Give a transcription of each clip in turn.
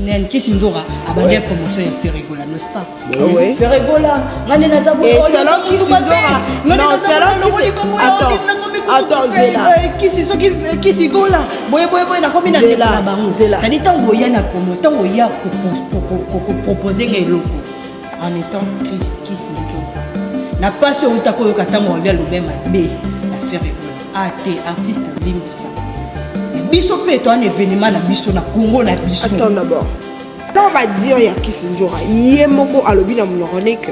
Nani Kisi Nzora abandi ouais. promotion ya Ferre Gola, n'est-ce pas? Oui. Ferre Gola, ngane naza boye. Selon Kisi Nzora, non, selon Kisi Attends, attends, Zela. Kisi soki Kisi Gola, boye boye boye nakomi na ndeko na bango. C'est-à-dire tango oya na promo, tango oya ko proposer nga eloko en étant Kisi Nzora. Na pasi outa koyoka tango olia lobe mabe na Ferre Gola. Ah te artiste limbisa. Biso mpe to un événement na biso na Congo na biso. Attends d'abord. Ntango badire ya Kisi Nzora, ye moko alobi na monoko ne que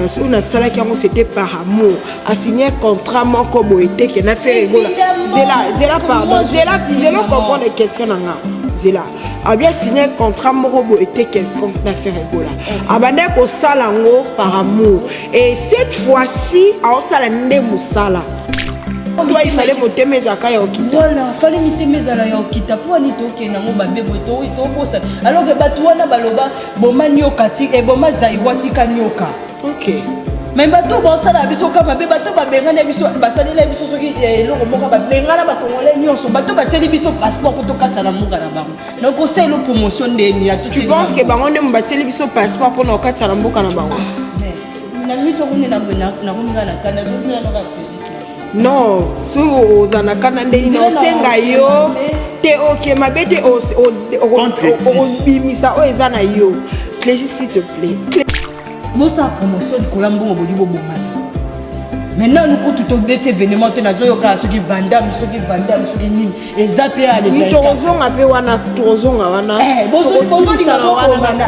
soki nasalaki yango, c'était par amour. Asigné contrat moko boye te ke na Ferre Gola. Zela, zela, pardon, zela, zela, comprendre question na nga. Zela, abi asigné contrat moko boye te quelconque na Ferre Gola. Abandaki kosala yango par amour et cette fois-ci aosala nde mosala. Toi, il fallait motema ezalaka ya okita. Voilà, fallait mitema ezala ya okita. Mpo ani tokende yango mabe boye, tobosana alors que bato wana baloba boma nioka ti eboma zaiwa tika nioka. Mais bato basala biso ka mabe, bato babengana biso, basalela biso soki eloko moko, babengana bakongolais nyonso, bato batieli biso passeport po tokatisa na mboka na bango. Donc osalela promotion ndeni? Tu penses que bango nde batieli biso passeport mpona okatisa na mboka na bango? Na miso kune nakominga na kanda, azosala kaka. Non, soki oza na kanda ndeni na osenga yo te, oke mabe te, okobimisa oyo eza na yo. Clégie, s'il te plaît. Bosala promotion likolo ya mbongo boli bobomana. Maintenant lukutu tobeti événement te, nazoyoka soki Vandam, soki Vandam, soki nini eza mpe. Ale, tokozonga mpe wana, tokozonga wana. Bozolinga bobomana.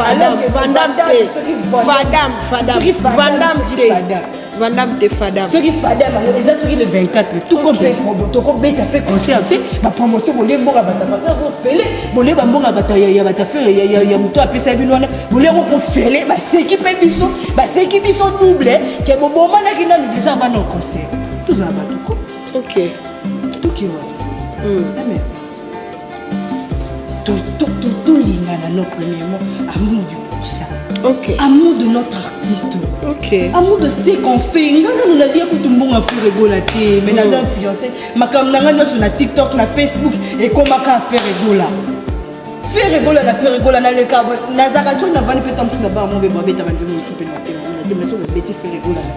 Vandam te, Fadam, Fadam, Vandam te, Vandam te, Fadam. Soki Fadam yango eza soki le 24, tout comme mpe tokobeta mpe concert te. Bapromotion bolie mbongo ya bato papa kofele, bolie bambongo ya bato ya bato afere ya moto apesa bino wana, bolie yango kofele. Baseki mpe biso, baseki biso double ke bobomanaki nanu déjà avant na concert. Tozala bato ko. Toki wana tolingana. No, premièrement, amour du prochain, amour de notre artiste, amour de ce qu'on fait. Nga nanu nalia kutu mbongo ya Ferre Gola te, mais naza influencé. Makambo na nga nyonso na TikTok, na Facebook, ekomaka Ferre Gola, Ferre Gola na Ferre Gola. Naleka, nazalaka soki navandi mpe ta mosusu na baa mobe babeta banzembo mosusu mpe na tele na te, mais soki babeti Ferre Gola na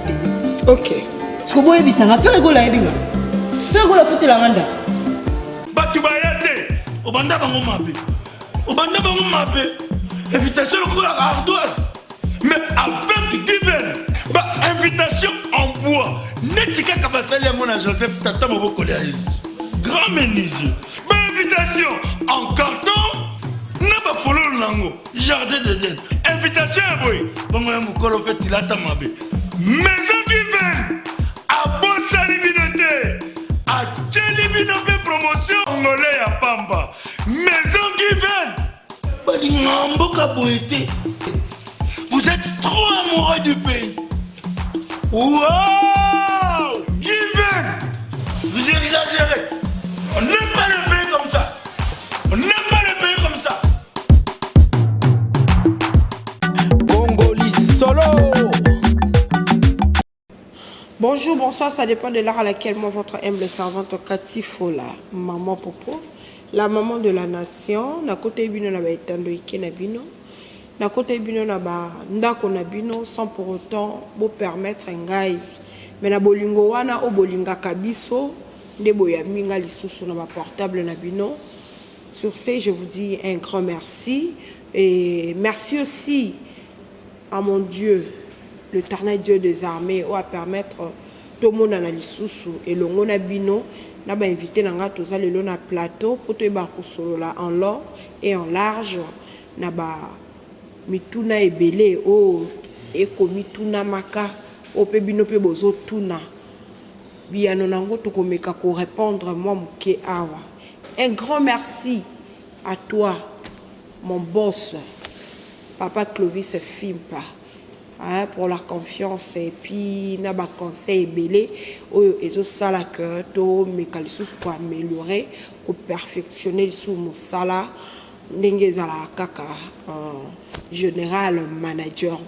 tele, siko boyebisanga Ferre Gola ayebi nga, Ferre Gola afutelanga nda. Bato baya te, obanda bango mabe, obanda bango mabe, invitation lokola ardoise, mais avec Given, bainvitation en bois neti kaka basali yango na Joseph, tata mobokoli ya Yesu, grand menuisier, bainvitation en carton na bafololo nango, jardin d'Eden, invitation ya boye bongo ya mokolo mpe tilata mabe. Maison Given abosani bino te, atieli bino mpe promotion ngole ya pamba. Maison Given balingaka mboka boye te. Vous êtes trop amoureux du pays. Wow, Given, vous exagérez. On n'aime pas le pays comme ça, on n'aime pas le pays comme ça. Congoli solo. Bonjour, bonsoir, ça dépend de l'heure à laquelle moi, votre humble servante Kati Fola, maman Popo, la maman de la nation, na côté bino na ba etando ike na bino, na côté bino na ba ndako na bino, sans pour autant bo permettre ngai. Mais na bolingo wana o bolingaka biso, nde boyambi nga lisusu na ba portable na bino. Sur ce, je vous dis un grand merci et merci aussi à mon Dieu, l'Éternel Dieu des armées, oyo apermettre tomonana lisusu elongo na bino na bainvité na nga. Toza lelo na plateau mpo toyeba kosolola en long et en large na ba mituna ebele oyo ekomitunamaka, oyo mpe bino mpe bozotuna. Biyano nango tokomeka korépondre mwa moke awa. Un grand merci à toi, mon boss, papa Clovis Fimpa, hein, pour la confiance et puis na baconseil ebele oyo ezosala ke tomeka lisusu koaméliorer, koperfectionner lisusu mosala ndenge ezalaka kaka. Général manager,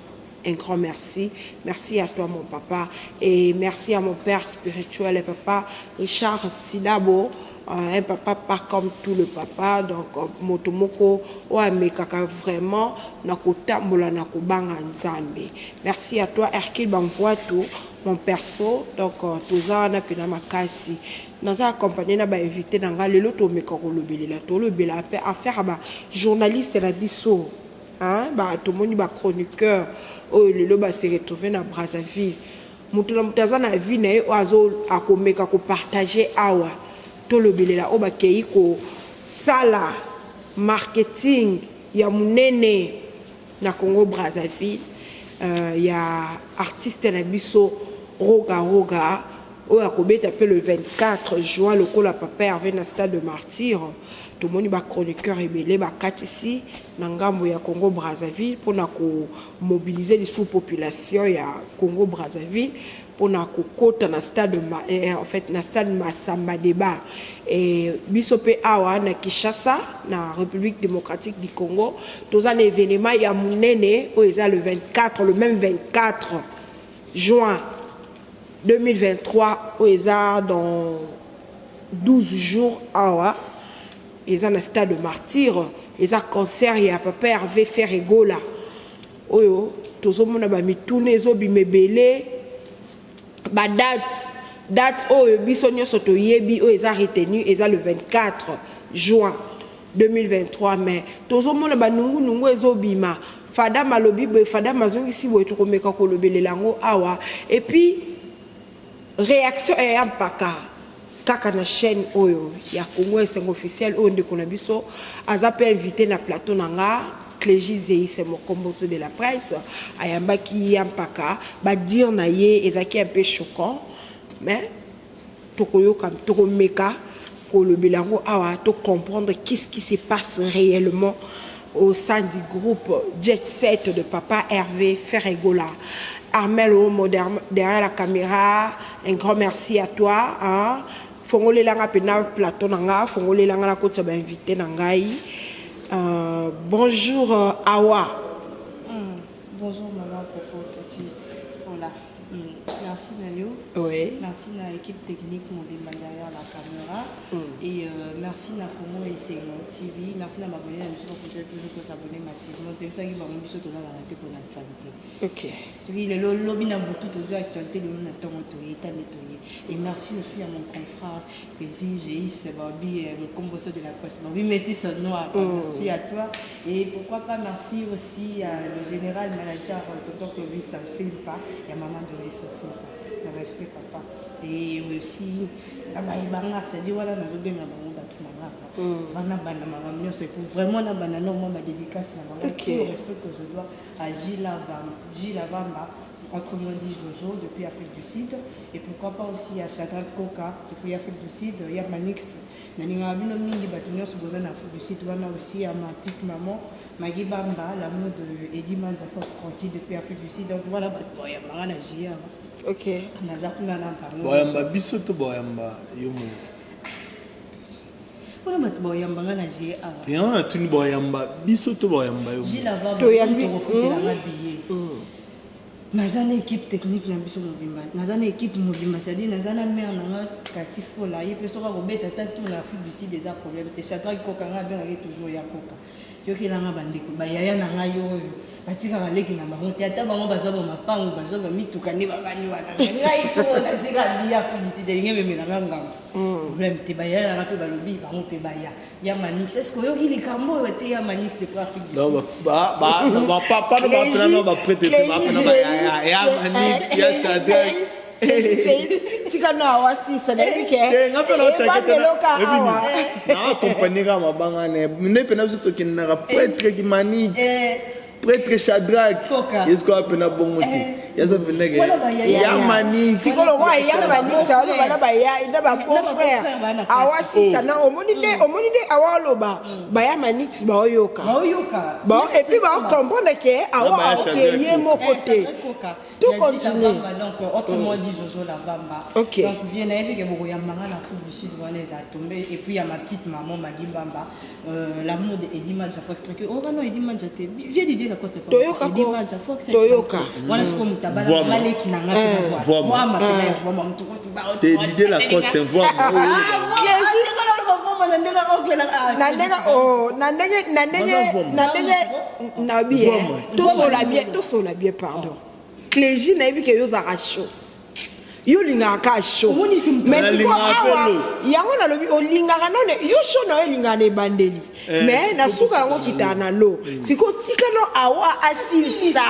un grand merci. Merci à toi, mon papa. Et merci à mon père spirituel, papa Richard Sidabo. Un papa pas comme tout le papa, donc moto moko oyo amekaka vraiment na kotambola na kobanga Nzambe. Merci à toi Hercule Bamvuatu, mon perso. Donc toza wana pena makasi. Naza accompagné na ba invité na nga lelo, tomeka kolobelela, tolobela pe affaire ya ba journaliste na biso, hein, ba tomoni ba chroniqueur oyo lelo ba se retrouver na Brazzaville. Moto na moto aza na vie na ye oyo azo akomeka kopartage awa. Tolobelela oyo bakei kosala marketing ya monene na Congo Brazzaville, ya artiste na biso Roga Roga oyo akobeta pe le 24 juin lokola papa Hervé na stade de Martyr. Tomoni ba chroniqueur ebele bakatisi na ngambo ya Congo Brazzaville mpona komobiliser lisusu population ya Congo Brazzaville mpona kokota na stade en fait na stade Massamba Débat. Et biso pe awa na Kinshasa, na République démocratique du Congo, toza na événement ya monene oyo eza le 24, le même 24 juin 2023, oyo eza dans 12 jours awa, eza na stade de Martyr, eza concert ya papa Hervé Ferre Gola oyo tozomona ba mituna ezobima ebele, ba date oyo biso nyonso toyebi oyo eza retenu eza le 24 juin 2023, mais tozomona banungunungu ezobima. Fadam alobi boye, Fadam azongisi boye, tokomeka kolobelela yango awa. Et puis réaction ya mpaka kaka na chaîne oyo ya Congo Esengo officiel, oyo ndeko na biso aza pe invité na plateau na nga, Clégie Zeisse Mokomboso de la presse, ayambaki ya mpaka, badire na ye ezalaki un peu choquant, mais tokoyoka, tokomeka kolobela yango awa, to comprendre qu'est-ce qui se passe réellement au sein du groupe Jet Set de papa Hervé Ferre Gola. Armel Omo derrière la caméra, un grand merci à toi, hein. Fongolelanga pena plateau na nga, fongolelanga na kotisa ba invité na ngai. Bonjour Awa. Bonjour maman Popo Kati Fola. Merci Nayo. Oui. Merci na équipe technique mobimba derrière la caméra. Et merci na Congo Esengo TV. Merci na abonné na biso pour toujours s'abonner massivement. Tout ça qui va biso tola la rater pour l'actualité. OK. Soki lelo lobi na butu tozwi actualité lelo na ntongo toye tande toye. Et merci aussi à mon confrère Pézi Géis Babi Mokomboso de la presse Babi Métis Noir. Merci à toi. Et pourquoi pas merci aussi à le général manager Tonton Clovis Fimpa et à maman Doris Fimpa. Le respect papa. Et aussi la baibanga, c'est-à-dire voilà nous bien bango batu na nga. Bana bana maman il faut vraiment na bana non moi ma dédicace na bango. Ok. Tout le respect que je dois à Gilles Avamba, autrement dit Jojo, depuis Afrique du Sud. Et pourquoi pas aussi à Shadrach Koka, depuis Afrique du Sud. Il y a Manix, Naninga Bino Mingi, Batunyo Subozan Afrique du Sud. On a aussi à ma petite maman, Maggie Bamba, l'amour de Eddie Manja Force Tranquille, depuis Afrique du Sud. Donc voilà, bah, il y a Marana Gia. Ok. Nazakuna na pardon. Boyamba biso to boyamba yomo. Mpona bato boyambanga na G awa. Yango na tuni boyamba biso to boyamba yo. Gilles Avamba, Toyambi. tokofutelanga billet. Naza na équipe technique na biso mobimba, naza na équipe mobimba, c'est-à-dire naza na mère na nga Kati Fola, ye mpe soki akobeta ata tour na Afrique du Sud eza problème te. Shadrach Koka nga abengaki toujours ya Koka, yokelanga bandeko bayaya na ngai oyo batikaka leki na bango te, ata bango bazwa ba mapango bazwa ba mituka nde babandi wana. Ngai to nazwika biya Afrique du Sud elingi ememelanga ngambo, problème te. Bayaya na nga mpe balobi bango mpe baya ya Manix, est-ce que oyoki likambo oyo te ya Manix depuis Afrique du Sud? Bapapa no bapena no baprêtre te, bapena bayaya ya Manix ya Shadrach. Tika no awa sisa nayebi ke Te, nga mpe ebandeloka awa. Na accompagné kaka mabanga ne nde mpena biso tokendaka prêtre ki Manix, prêtre Shadrach. Koka. Yesu kaka mpena bongo te, yaza mpena ke Wana bayaya. ya Manix. Sikoyo kwa ya Manix aloba na baya na ba Na beau ba frère beau-frère bana kati. Awa sisa na omoni nde, omoni nde awa aloba baya Manix baoyoka. Baoyoka. Bon, et puis ba comprendre que awa Na baya aoke Shadrach ye Koka. moko te. Shadrach Koka. Tout Ya Gilles continue. Avamba, donc autrement dit Jojo Lavamba. Ok. Donc viens nayebi ke bokoyambanga na Afrique du Sud wana eza tombé. Et puis il y a ma petite maman Maggie Mbamba, l'amour de Eddie Manja Fox tranquille. Oh non, Eddie Manja te. Viens Didier Lacoste. Toyoka Eddie ko. Manja Fox. Toyoka. Wana siko mutabala Voix, ma. maleki na nga na voix. Voix, ma. Voix ma pena ya voix ma mutu ko tu ba. Te Didier Lacoste voix. Ah, voix. bavoma na ndenge oncle na ah, Na ndenge oh, na ndenge na ndenge na ndenge na bien. Tosola bien, tosola bien pardon. Clégie nayebi ke yo ozalaka chaud. Yo olingaka kaka chaud. Omoni ki moto Mais sikoyo Nalingaka mpe awa lo. yango nalobi olingaka nano yo chaud na yo elingaka na ebandeli. Mais na suka yango okitaka na lo. Sikoyo tika no awa asilisa.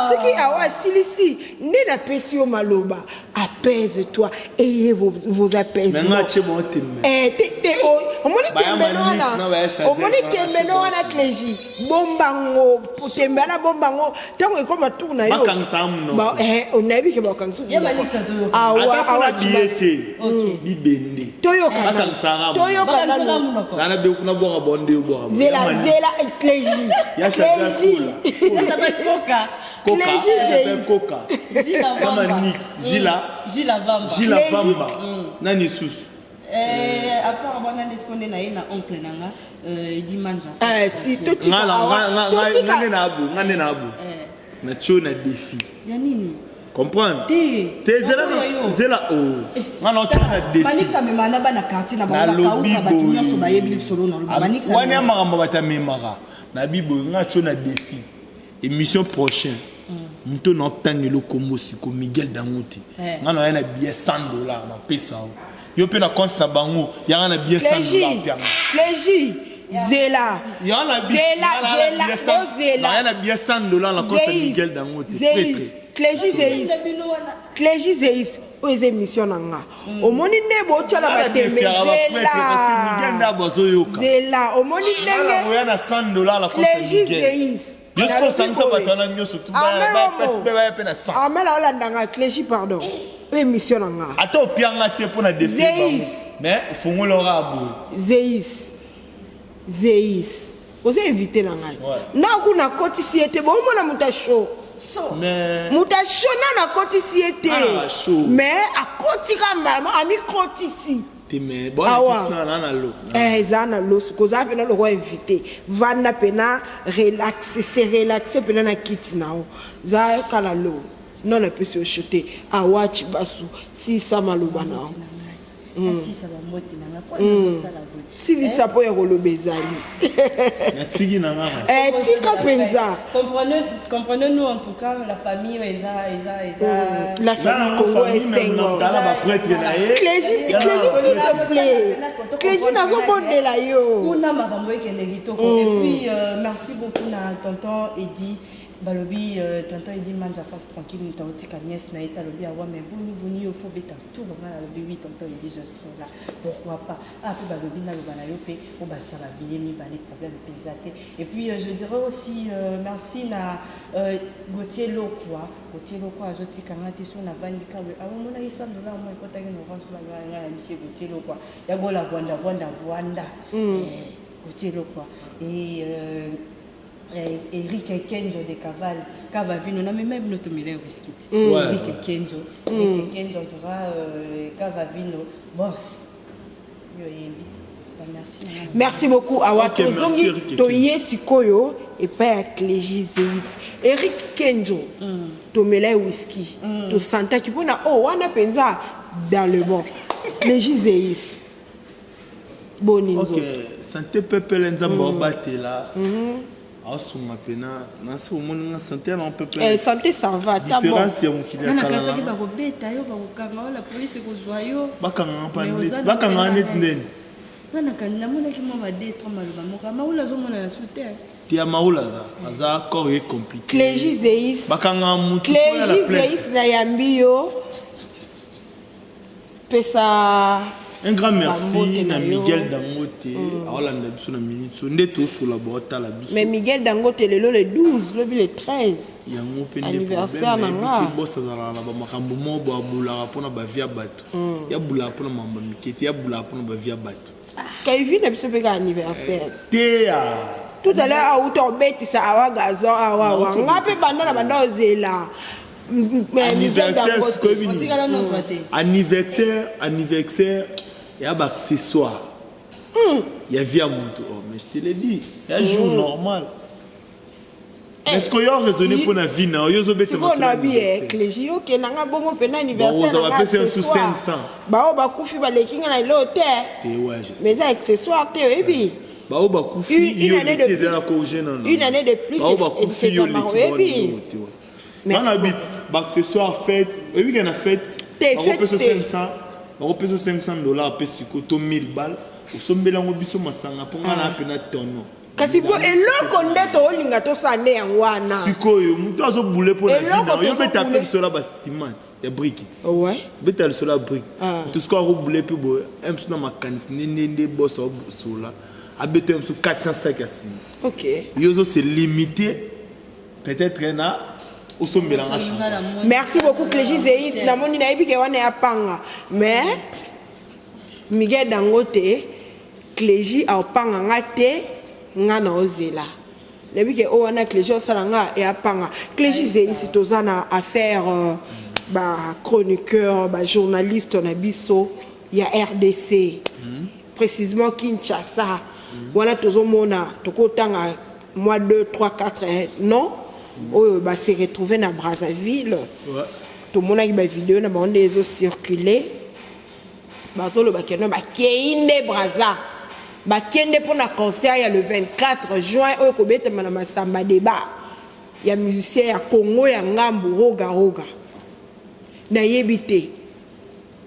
Soki awa asilisi nde napesi yo maloba. Apaise toi ayez vos, vos Mais apaisements. nga atie bango tembe. Eh, te, te, o- omoni Baya tembelo Manix wana na baya Shadrach omoni wana, tembelo wana Clégie bombango tembe wana bombango ntango ekoma tour na yo Bakangisa monoko. Ba- eh, nayebi ke bakangisa Ye Manix azoyoka. awa Ata awa mpona biye te bibende toyokana Bakangisa toyokana Bakangisa monoko. Zala be kuna bwaka bonde yo bwaka bonde. zela Ya Manix. zela Clégie Ya Shadrach Clégie Kola. Ça s'appelle Coca. Koka. Clégie Ça s'appelle Zeis. Koka. Gilles Ya Vamba. Manix. Gila. Gilles Vamba. Gila Clégie. Vamba. Nani susu. Eh, à part wana nde sikoyo nde na ye na oncle na nga euh, Edi Manja. Eh, si totika Nga na awa nga nga nga totika nde na abu, nga nde na abu. Na tio na défi. Ya nini? Comprendre? Te. Te zela Naboya yo. zela oh. Nga na tio na défi. Manix amemaka na bana quartier na bango Nalobi bakauka bato boye. nyonso bayebi lisolo na loba. Manix Wana ya amemaka. makambo bato amemaka. Na biboye nga tio na défi. Émission prochaine. Moto na otangela okombo siko Miguel Dangote. Eh. Nga na ya na billet 100 dollars na pesa yo. Yo pe na compte na bango, yanga na billet 100 dollars Clégie pianga. Clégie zela Yanga na bi- Zela, nga na zela, billet 100 ozela. na ya na billet 100 dollars na compte ya Zeis Miguel Dangote. Zeis Prêtre. Clégie Zeis Na bino wana. Clégie Zeis oyo eza émission na nga omoni nde botyala Nga na batembe défiaka ba prêtre parce que Miguel nde zela abazoyoka. zela omoni Nga na ndenge koya na 100 dollars na compte ya Clégie Miguel. Zeis Yo sikoyo osangisa bato wana nyonso tu baya pe na 100. Amel aolandanga Clégie pardon oyo émission na nga Ata opianga te mpo na défi bango. Zeis. Mais fongola ora boye. Zeis Zeis oza invité na ngai Ouais. naku nakotisi ye te bomona moto ya show So. Mais moto ya show nano akotisi ye te Ah, show. mais akoti ka mbala moko amikotisi te mais bon Awa. na na na lo. Eh, eza na loso kozala mpena lokwa invité vanda mpena relaxe se relaxe mpena na kiti na yo za kala lo non napesi yo show te awachi basu sisa maloba na yo Nasisa bambote na nga mpo nazosala boye. silisa mpo ya koloba ezali Natiki na nga. Eh, tika mpenza Comprenez, comprenez-nous en tout cas, la famille, eza, eza, eza. la famille Congo esengo Tala ba prêtre na ye. Clégie, Clégie, s'il te plaît. Clégie, nazobondela yo. Kuna makambo ekende kitoko. Et puis, euh, merci beaucoup na tonton Eddy. Balobi, euh, tonton Eddy Manja force tranquille, moto aotika nièce na ye alobi awa mais boni boni yo faut beta tour nga nalobi oui tonton Eddy je serai là. Pourquoi pas? Ah puis balobi naloba na yo pe obakisa ba billet mibale problème mpe eza te. Et puis euh, je dirais aussi euh, merci na euh, Gauthier Lokwa. Gauthier Lokwa azotika nga te so navandi kawe. Aomonaki 100 dollars mo ekotaki na orange money nga na bisie Gauthier Lokwa. Ya gola vwanda vwanda vwanda. Eh, Gauthier Lokwa. Et euh, eh, Eric Kenzo de Caval, Cavavino, na même notre meilleur whisky. Ouais. Eric Kenzo, Eric Kenzo en tout cas euh, Cavavino, boss. Yo yembi. Bah, merci. maman. Merci beaucoup awa Ok, merci, tozongi Eric toye sikoyo epai ya Clégie Zeis Eric Kenzo tomela ye whisky tosantaki mpona o wana mpenza dans le bon Clégie Zeis boni Ok, nzoto santé pepele nzambe aobatela. Aosunga pena nasi omoni nga santé na pepele. Eh, santé ça va ta bon Différence ya mokili Nga ya kala. nakanisaki na- bakobeta yo bakokanga yo la police ekozwa yo. Bakangaka pa Mais neti. oza na Bakangaka mpe neti na ndeni. Nga nakani namonaki mwa ba deux trois maloba moko amaula azomona na su te. Te ya maula aza. Aza corps est compliqué. Clégie Zeis Bakangaka mutu. faut ya la Clégie plainte. Zeis nayambi yo pesa Un grand merci Bambote na na yo. Miguel Dangote aolanda biso na minute so nde tosola baotala biso mais Miguel Dangote lelo le 12 lobi le 13 yango mpe nde Anniversaire problème na nayebi nga. te bos azalaka na bamakambo moko boye abulaka mpona bavie ya bato yabulaka mpona makambo ya mike te yabulaka mpona bavie ya bato kaivi na biso mpe ka anniversaire teya tout à l'heure auta obetisa awa gazon awa awa Nauti nga mpe banda na banda ozela Miguel anniversaire Dangote. sikoyo bini Otikala nozwa te. anniversaire anniversaire ya baaccessoire ya vie ya moto oh, mais je te l'ai dit ya jour normal. Mais ce que yo raisonner pour na vie na yo zo beta sikoyo na bi eh, clégie okenda nga bongo mpe na anniversaire na nga accessoire baoyo bakufi baleki nga na eloo te mais eza accessoire te oyebi baoyo bakufi yo leki eza na corrige na une année de plus baoyo bakufi yo leki oyebi nga na bit ba accessoire fête oyebi ke na fête bakopesa 500 bakopesa 500 dollars mpe sikoyo to 1000 balles osombeli yango biso masanga mpo nga na mpena tono. Kasi po eloko nde toolinga tosala nde yango wana. Sikoyo mutu azo boule po na vie na yo beta pe lisolo ya ba ciment ya brique. Ouais. Beta lisolo ya brique. Ah. Mutu sikoyo ako boule pe boye un na makanisi nde nde nde boss osola abeta yo 400 sac ya ciment. OK. Yo ozo se limiter peut-être na osombela nga champagne. Merci beaucoup Clégie Zeis namoni nayebi ke wana ya panga mais Miguel Dangote Clegy aopanga nga te nga naozela nayebi ke oyo wana Clegy osala nga eapanga Clegy Zeisi toza na affaire euh, ba chroniqueur ba journaliste na biso ya RDC mm. précisément Kinshasa mm. wana tozomona tokotanga moi 2 3 4 non mm. oyo ba se retrouver na Brazzaville ouais. tomonaki ba video na bango nde ezo circuler Bazoloba que non bakeyi nde Brazza bakende pona concert ya le 24 juin oyo ekobetama na Masamba Debat ya musicien ya Congo ya ngambu Roga Roga. Nayebi te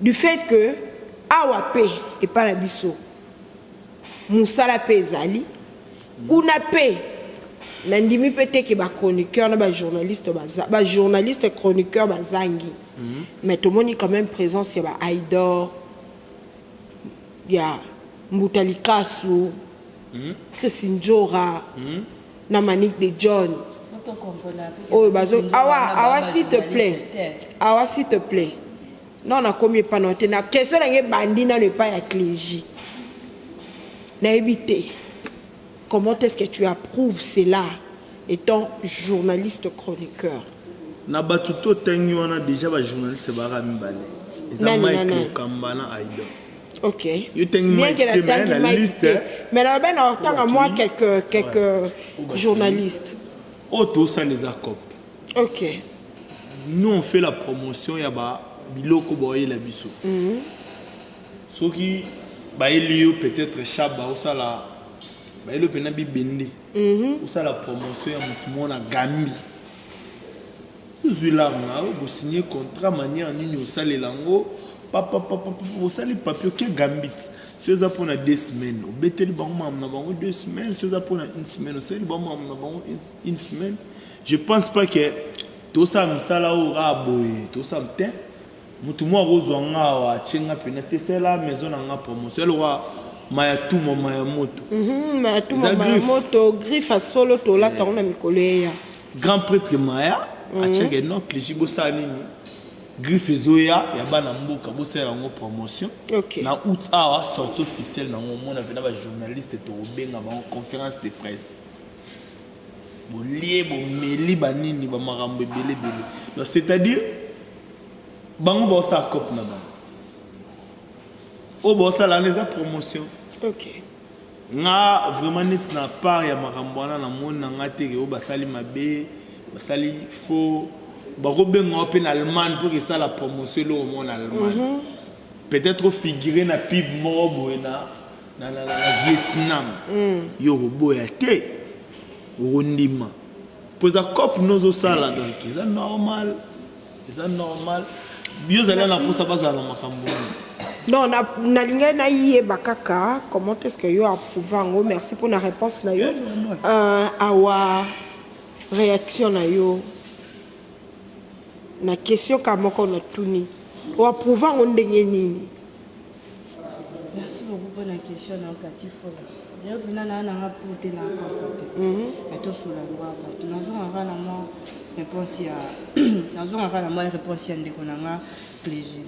du fait que awa pe epa na biso musala pe ezali kuna pe nandimi pe te ke ba chroniqueurs na ba journalistes baza ba journalistes chroniqueurs bazangi. Mais tomoni quand même présence ya ba Aidor, ya Mbuta Likasu, Chris Ndjora, na Manick de John. Oyo bazo awa awa s'il te plaît. Awa s'il te plaît. Non nakomi epa na yo te na question na ngai ebandi nano epai ya Clégie. Nayebi te. Comment est-ce que tu approuves cela etant journaliste chroniqueur? Na batu to tangi wana dejà ba journaliste ba mibale eza Mike Lokamba na Aidor. Ok. Yo tangi Mike te mais na liste. Mais na ben na tanga moi quelques quelques journalistes. Oyo tosala eza cop. Ok. Nous on fait la promotion ya ba biloko baoyela biso. Mm -hmm. Soki bayeli yo peut-être shaba osala bayeli yo pena bibende mm -hmm. osala promotion ya motu moko na Gambie ozwi lar na yo bosigne contrat manière nini osalela yango papapapapa osali papier oke Gambie so eza mpona deux semaines obeteli bango makambo na bango deux semaines so eza mpona une semaine osaleli bango makambo na bango une semaine je pense pas que tosala mosala oyo kaka boye tosala te Mutu moko akozua nga awa atie nga pena te sala maison na nga promotion ya lokola mayatuma mayamoto. Mhm, mayatuma mayamoto griffe ya solo tolata yango na mikolo eya. Grand prêtre maya atiaka mm. non clichy bosala nini griffe ezoya ya bana mboka bosala yango promotion okay. na août awa sortie officielle nango omona mpena bajournaliste tokobenga bango conférence de presse bolie bomeli banini bamakambo ebele ebele donc c'est à dire Bango baosala cop na bango. Oyo baosala wana eza promotion. Okay. Nga vraiment neti na part ya makambo wana na moni na nga te ke oyo basali mabe, basali faux. Bakobenga yo mpe na Allemagne mpo kesala promotion eloko moko na Allemagne. Mm -hmm. Peut-être ofigure na pub moko boye na, na, na, na, na Vietnam. Mm. Yo okoboya te, okondima. Mpo eza cop no ozosala donc eza normal. Eza normal. Yo ozali na posa bazala na makambo wana. Non, nalingaki nayeba kaka comment est-ce que yo approuve yango. Merci pour la réponse na yo. Euh, awa réaction na yo na question ka moko na tuni. O approuve yango ndenge nini? Merci beaucoup pour la question na Kati Fola. Lelo mpena naa nanga pour te na contre te. Mais tosola loka bato. Nazongaka na mwa réponse ya nazongaka na mwa réponse ya ndeko na nga Clégie.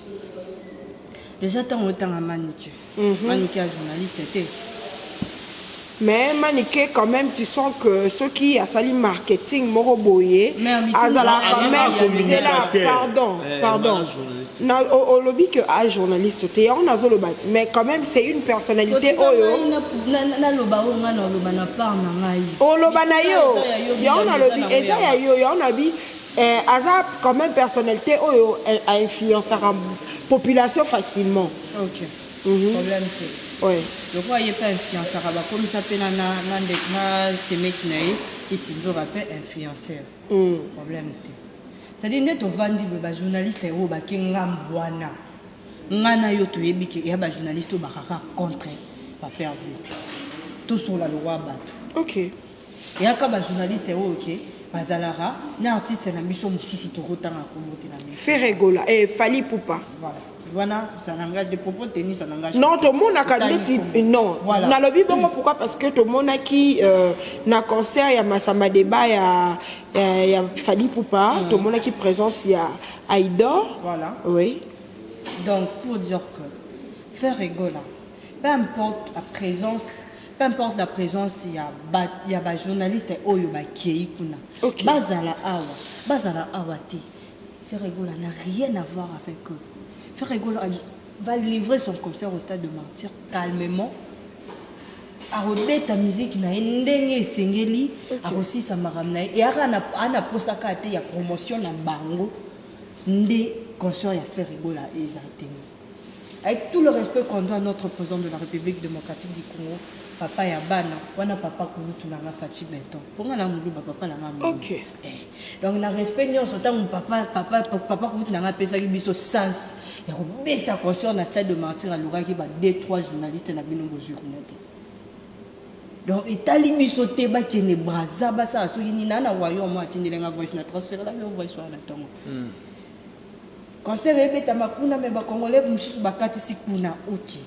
Déjà ntango otanga Manike. Manike ya journaliste te. Mais Manike quand même tu sens que soki asali marketing moko boye Mais mituna azala na quand ye même ya zela communicateur. pardon Eh, pardon na journaliste. na olobi que a journaliste te yango nazoloba te mais quand même c'est une personnalité Kotika oyo ngai naloba oyo ngai naloba na part na ngai. Oloba na yo Eza ya yo, yango bilanga nalobi eza eza nango ya yo yango nalobi eh, aza quand même personnalité oyo eh, ainfluençaka population facilement. Ok, problème te. Ouais. Lokola ye mpe influençaka, bakomisa mpe na semeki na ye kisi nzoka mpe influenceur, problème te. C'est-à-dire nde tovandi boye, bajournaliste oyo bake ngambu wana, nga na yo toyebi ke eya bajournaliste oyo bakaka contre papa Hervé. Tosola lokwa bato. Eyaka bajournaliste oyo ke bazalaka na artiste na biso mosusu, tokotanga kombo te na biso. Ferre Gola eh, Fally Ipupa. Voilà, wana ça n'engage de propos tennis, ça n'engage Non, tomonaka Otali neti kombo. Non. Voilà. Nalobi bongo pourquoi? Parce que tomonaki na concert ya Masamba Débat ya Fally Ipupa, tomonaki présence ya Aïdor. Voilà. Oui. Donc, pour dire que Ferre Gola, peu importe la présence, peu importe la présence, il y a ba journaliste oyo ba kei kuna. Bazala awa, bazala awa te. Ferre Gola n'a rien à voir avec eux. Ferre Gola va livrer son concert au stade de Martyr calmement. Akobeta musique na ye ndenge esengeli, akosisa makambo na ye. Eyaka ana posaka te ya promotion na bango nde concert ya Ferre Gola eza te. Avec tout le respect qu'on doit à notre président de la République démocratique du Congo, papa ya bana wana, papa kulutu nanga Fatshi Béton, mponga na moluba, papa nanga moluba. Eh, donc na respect nyonso, ntango papa kulutu nanga apesaki biso sens ya kobeta concert na stade de Martyr, alukaki ba 2 3 journaliste na bino bozwi kuna te. Donc etali biso te. Bakende Braza, basala soki nini na royaume mo atindelenga voice na transférelaki yo voice wana. Ntongo concert ebetama kuna, me bacongolais mosusu bakatisi kuna. Ok,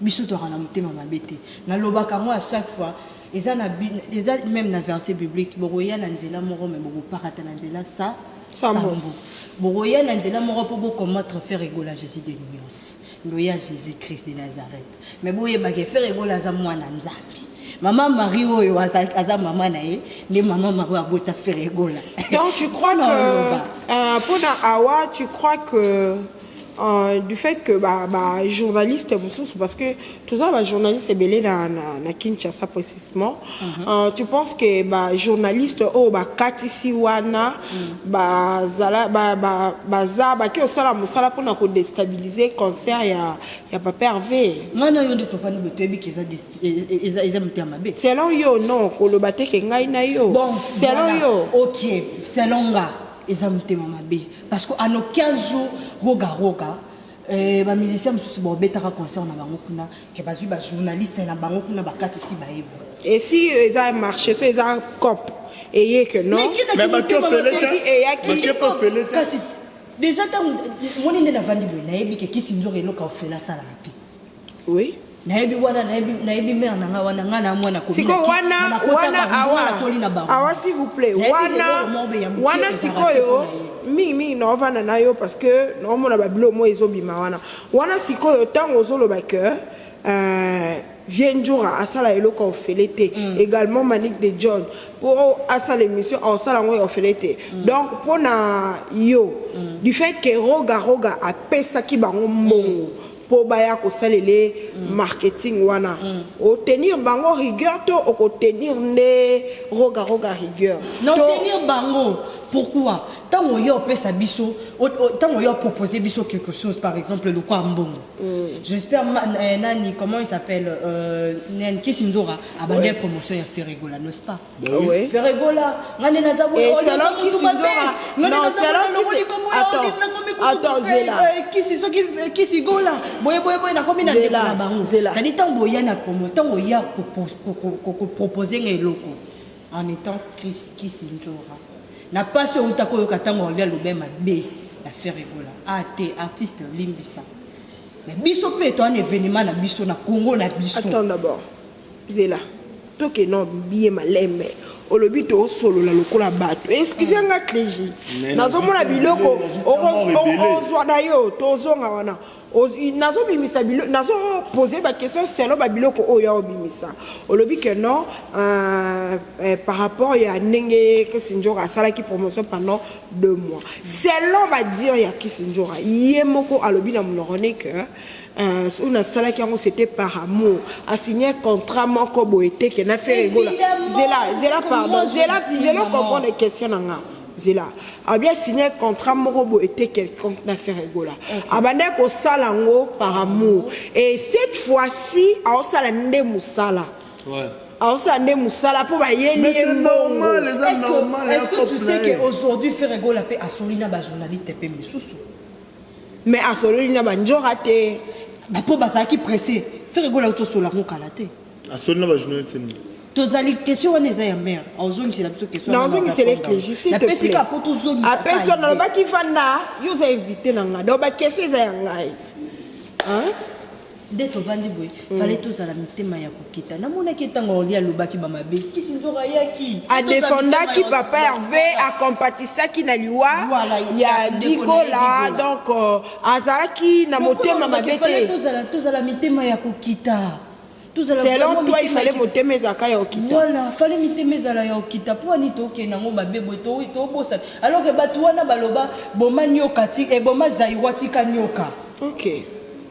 biso toaka na motema mabe te. Nalobaka yango à chaque fois, eza na eza même na verset biblique: bokoya na nzela moko, me bokopakata na nzela sa Sambo. Sambo. Bokoya na nzela moko mpo bocombattre Ferre Gola, Jésus de nuance, ndoya Jésus Christ de Nazareth. Mais boyebake Ferre Gola aza mwana Nzambe. Mama Marie oyo aza mama na ye nde mama Marie abota Ferre Gola. Donc tu crois Non, que mpona awa, tu crois que du fait que ba journaliste mosusu, parce que toza ba journaliste ebele na Kinshasa précisément, tu penses que ba journaliste oyo bakatisi wana bazala baza baki osala mosala mpona kodéstabiliser concert ya papa Hervé? Ngai na yo nde tovandi boye, toyebi ke eza motema mabe. Selon yo, non, koloba te ke ngai na yo. Bon, selon voilà. yo. Ok, selon nga eza motema mabe, parce que en aucun jour Roga Roga, bamusicien mosusu babetaka concert na bango kuna ke bazwi bajournaliste na bango kuna bakatisi bayebi. Et si eza marché, so eza cop eye que non. Mais baki ofele te. Eyaki. Baki mpe ofele te. Kasi déjà ntango moni nde navandi boye, nayebi ke kisi nzoka eloko ofele asalaka te. Nayebi wana, nayebi mare na nga wana, nga na mwana. Sikoyo wana awa awa, s'il vous plaît, wana sikoyo mingimingi naovanda na yo parce que naomona babilo mo ezobima wana. Wana sikoyo ntango ozoloba ke vie Ndjura asala eloko ya ofele te, également Manique de John mpo asala émission aosala yango ya ofele te. Donc mpo na yo, du fait ke Roga Roga apesaki bango mbongo mpo baya kosalele marketing wana, otenir bango rigueur to okotenir nde Roga Roga rigueur? Na otenir bango. Pourquoi? Ntango oyo opesa biso, ntango oyo opropose biso quelque chose, par exemple lokwa mbongo, j'espère nani, comment il s'appelle, nani, Kisi Nzora abandi promotion ya Ferre Gola, n'est-ce pas? Oui. Ferre Gola, nga nde naza boye, Et oyo selon aza mutu Kisi mabe, Nzora- nga nde Non, naza selon boye, nalongoli Kisi- kombo ya Attends, Olive, nakomi kutu attends, Zela. kisi soki kisi Gola boye boye boye, nakomi na ndeko Zela, na bango. Zela. C'est-à-dire ntango boya na promo, ntango oya kopropose nga eloko en étant Kisi Nzora, na pasi oyo outaka oyoka ntango olia alobe mabe ya Ferre Gola, a te artiste limbisa, mais biso mpe to wana événement na biso na Congo na biso. Attends d'abord, Zela, tokende biye malembe. Olobi tosolola lokola bato. Excuse nga, Clégi, Mais nazomona nazwi biloko ebele, nazwi ebele. ozwa na yo, tozonga wana. Nazobimisa bilo, nazo poser ba question selon ba biloko oyo obimisa. Olobi que non, par rapport ya ndenge Kissindjora asalaki promotion pendant 2 mois. Selon ba dire ya Kissindjora, ye moko alobi na monoko ne que soki nasalaki yango, c'était par amour. Asigné contrat moko boye te ke na Ferre Gola. Zela, zela, pardon, zela, zela, comprendre question na nga. Zela, abi asigné contrat moko boye te quelconque na Ferre Gola. Abandaki kosala yango par amour et cette fois-ci aosala nde mosala, aosala nde mosala mpo bayeli ye mbongo. Est-ce que tu sais que aujourd'hui Ferre Gola mpe asoli na bajournaliste mpe misusu? Mais asololi na banjora te. Mpo bazalaki pressé. Ferre Gola otosola yango kala te. Asoli na bajournaliste nini? Tozali, question wana eza ya mare, azongisela biso question. Nazongisela Clégie, s'il te plaît. Napesi ka po tozongisa. Apesi to, nalobaki fanda, yo oza invité na ngai, donc baquestion eza ya ngai. Nde tovandi boye, fallait tozala mitema ya kokita. Namonaki ntango Oli alobaki bamabe, kisi nzoka ayaki. Adefendaki papa Hervé, akompatisaki na liwa ya Gigola, donc azalaki na motema mabe te. Tozala mitema ya kokita. Selon toi, il fallait motema ezalaka ya okita. Voilà, fallait mitema ezala ya okita. Mpo ani tokende yango mabe boye, tobosana, alors que bato wana baloba boma nioka ti eboma Zaïrois, tika nioka.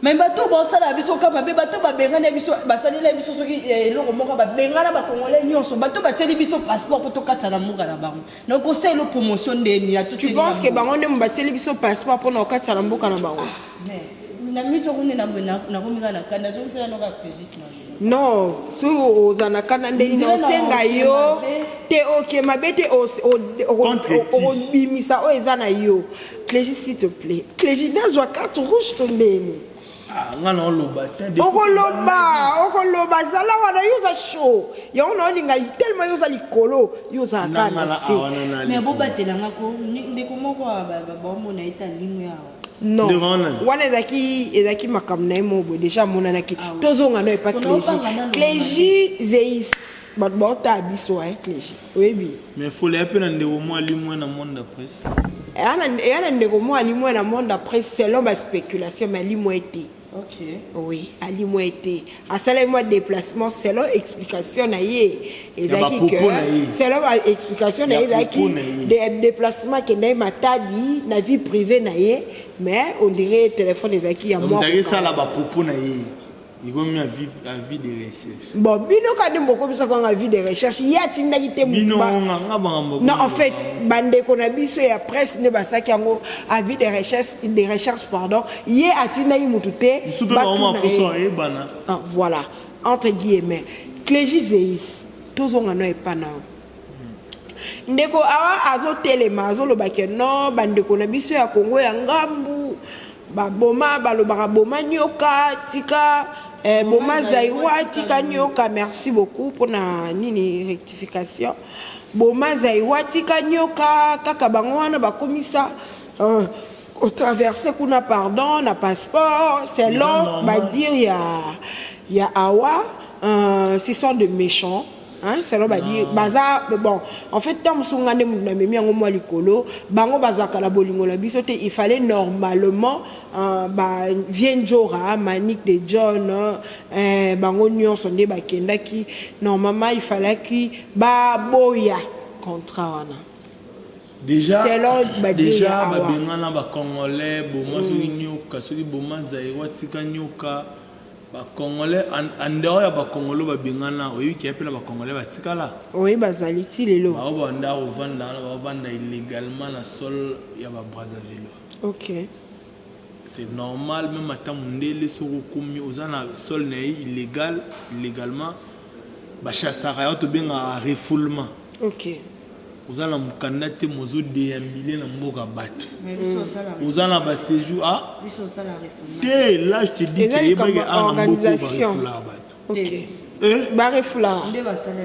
Mais bato basala biso ka mabe, bato babengani biso, basalela biso soki eloko moko, babengana bacongolais nyonso, bato batieli biso passeport mpo tokatisa na mboka na bango, donc kosalela promotion ndeni? Tu penses que bango nde batieli biso passeport mpona kokatisa na mboka na bango? Na miti okunde na boye, nakomi kaka na kanda, azongisela noka plaisir. Non, soki oza na kanda ndeni na osenga yo te, oke mabe te, okobimisa oyo eza na yo. Clégie, s'il te plaît, Clégie, nazwa carte rouge to ndeni? Nga na oloba te. Okoloba, okoloba, zala wana. Yo oza chaud, yango na olinga tellement. Yo oza likolo, yo ozalaka na se. Mais bobatelanga ko ndeko moko baomona ete alimu yawa. Non, wana ezalaki makambo na ye moko boye, déjà amonanaki. Tozonga no epa Clégie. Clégie Zeis, bato baotala biso. Clégie, oyebi. Mais fole ya mpe na ndeko mwa alimwe na monde ya presse. Eya na ndeko mwa alimwe na monde ya presse selon baspéculation, mais alimwe te. Oui, alimwe te, asalaki mwa déplacement selon explication na ye. Ezalaki que selon baexplication na ye, ezalaki déplacement akendaki Matadi na vie privée na ye, mais on dirait téléphone ezalaki ya mwa esala bapropos na ye, ekomi avis de recherche. Bon, bino ka nde bokomisaka nga avis de recherche. Ye atindaki te. Bino nga makambo. Non, en fait, bandeko na biso ya presse nde basalaki yango avis de recherche, pardon. Ye atindaki mutu te. Mosusu mpe bango maposo ayebana. Ah, voilà, entre guillemets. Clégie Zeis, tozonga no epa na yo. Ndeko awa azotelema, azoloba ke non, bandeko na biso ya Kongo ya ngambu baboma, balobaka boma nioka tika boma Zaïrois tika nioka. Merci beaucoup mpona nini rectification. Boma Zaïrois tika nioka, kaka bango wana bakomisa kotraverse kuna, pardon, na passeport. Selon badire ya awa, ce sont de méchants, hein, selon badire baza. Bon, en fait, ntango mosusu nga nde moto namemi yango mwa likolo. Bango bazalaka na bolingo na biso te. Il fallait normalement ba vieux Njora, Manique de John, bango nyonso nde bakendaki, normalement il fallaki baboya contrat wana. Déjà Selon badire déjà ya awa. Babengana bacongolais, boma soki nioka, soki boma Zaïrois tika nioka. Bacongolais en dehors ya bacongolais babengana, oyebi ke ya mpe na bacongolais batikala. Oyo bazali ti lelo. Bao banda kovanda wana, baovanda illégalement na sol ya babrazzaville. C'est normal, même ata mondele, soki okomi oza na sol na ye illégal, illégalement, bachassaka yo, tobengaka refoulement. Oza na mokanda te, mozodéambuler na mboka bato, Mais biso osala oza na baséjour ah biso osala refoulement. Te, là je te dis Eza ke yebaki likambo awa na mboka oyo organisation. barefoulaka bato. Eh? Barefulaka. Nde basala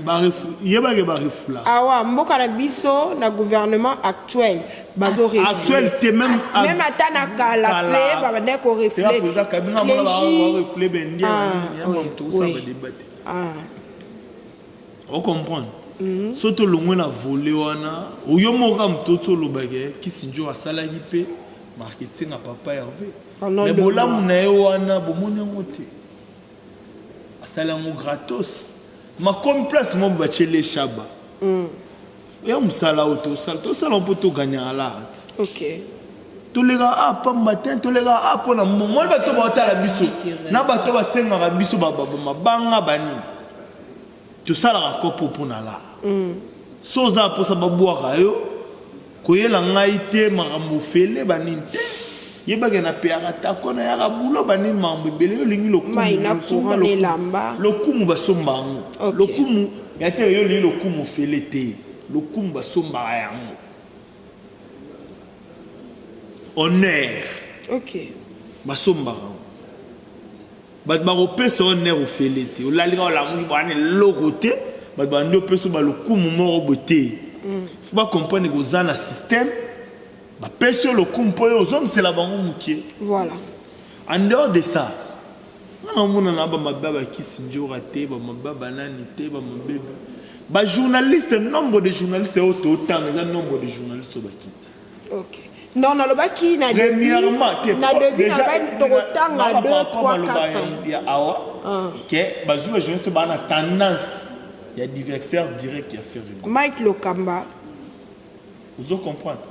bango. Yebaki barefoulaka. Awa mboka na biso, na gouvernement actuel, bazo Actuel te, même même ata na kala mpe babandaki korefouler. Président Kabila mona barefouler bendie. Ah, oui, tosala oui. badébat te. Ah. Ocomprendre, so tolongwe na volet wana, oyo moko kaka moto oti olobaki kisi njo asalaki mpe marketing ya papa Hervé. Pendant Mais deux bolamu mois. na ye wana bomoni yango te. Asali yango gratos. Makomi place moko batieli Shaba. Ya mosala oyo tosala, tosala mpo toganyaka l'art. Ok. Toleka a pamba te, toleka a mpo na mbongo. Moni bato baotala biso na bato basengaka biso mabanga banini. Tosalaka kopo mpo na l'art. So oza na mposa babwaka yo, koyela ngai te makambo ofele banini te. Yebake na peyaka tako na yaka bulo banini makambo ebele yo olingi lokumu. Mai na Somba courant lokumu. elamba. Lokumu basomba yango. Ok. Lokumu ya te yo olingi lokumu ofele te. Lokumu basombaka yango. Honneur. Ok. Basombaka yango. Bato bakopesa honneur ofele te. Olali kaka olamuki bwana eloko te. Bato bandi opesa ba lokumu moko boye te. Faut ba comprendre que oza na système. Bapesi yo lokumu mpo yo ozongisela bango moke. Voilà. En dehors de ça, nga namona na ba mabe ba kisi njora te, ba mabe ba nani te, ba mabe ba journaliste, nombre de journalistes oyo totanga eza nombre de journalistes oyo bakiti. Ok. Non, nalobaki na début. Premièrement, te, na début déjà, nalobaki tokotanga na 2 par rapport 3 maloba 4. ya awa ke bazwi ba journaliste ba na tendance ya adversaire direct ya Ferre Gola. Mike Lokamba. Ozo comprendre?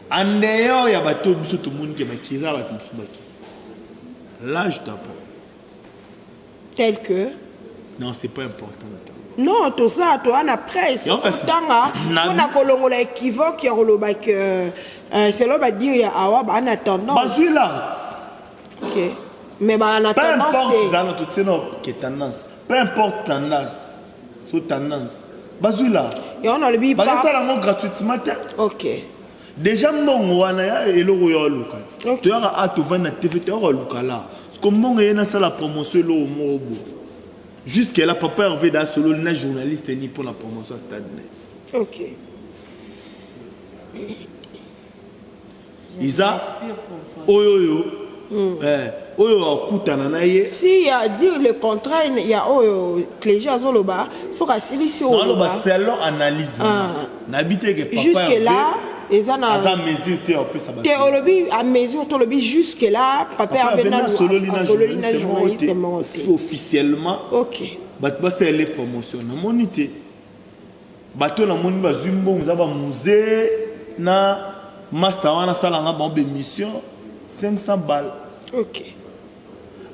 En dehors ya bato biso tomoni ke bakiti eza bato mosusu bakiti. Là, je t'apprends. Tel que? Non, c'est pas important. Non, tout ça, toi, na presse. Yo, kasi, Tanga, na- on a kolongola équivoque, ya koloba que, selon ba dire ya awa, ba en tendance. Bazwi l'art. Ok. Mais ba en Peu tendance. importe, te. zana, tu sais, non, que tendance. Peu importe tendance. So tendance. Bazwi l'art. Et on a le bi Ba pas. sala ngo gratuitement te. Ok. Déjà mbongo wana ya eloko ya luka. Ok. Toyaka a tovanda na TV toyaka luka la. Parce que mbongo ye na sala promotion eloko moko bo. Jusque là papa Hervé da solo na journaliste ni pour la promotion stade. Ok. Isa oyo oyo oyo akutana na ye. Si ya dire le contraire ya oyo Clégie azoloba soka silisi oyo. Naloba selon analyse na. Na bite que papa Jusque là eza na aza mesure te opesa ba. Te olobi à mesure to lobi jusque là papa Hervé na sololi na sololi na journaliste moko moko te te. officiellement. Ok. Bato basala promotion na moni te. Bato na moni bazwi mbongo za ba musée na master wana sala nga bango mission 500 balles. Ok.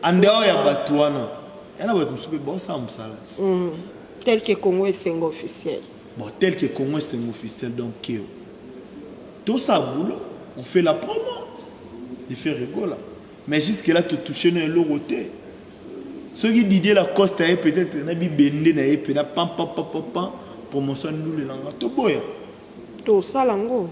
En dehors ya bato wana yana bato mosusu mpe baosala mosala. Tel que Congo esengo officiel. Bon, tel que Congo esengo officiel, donc keo. Tout ça boulot, on fait la promo. Il fait rigoler. Mais jusque là tu touches na eloko te. Soki Didier Lacoste aye peut-être na bibende na ye pe na pam pam pam pam pam promotion ndule nanga to boya. To sala ngo.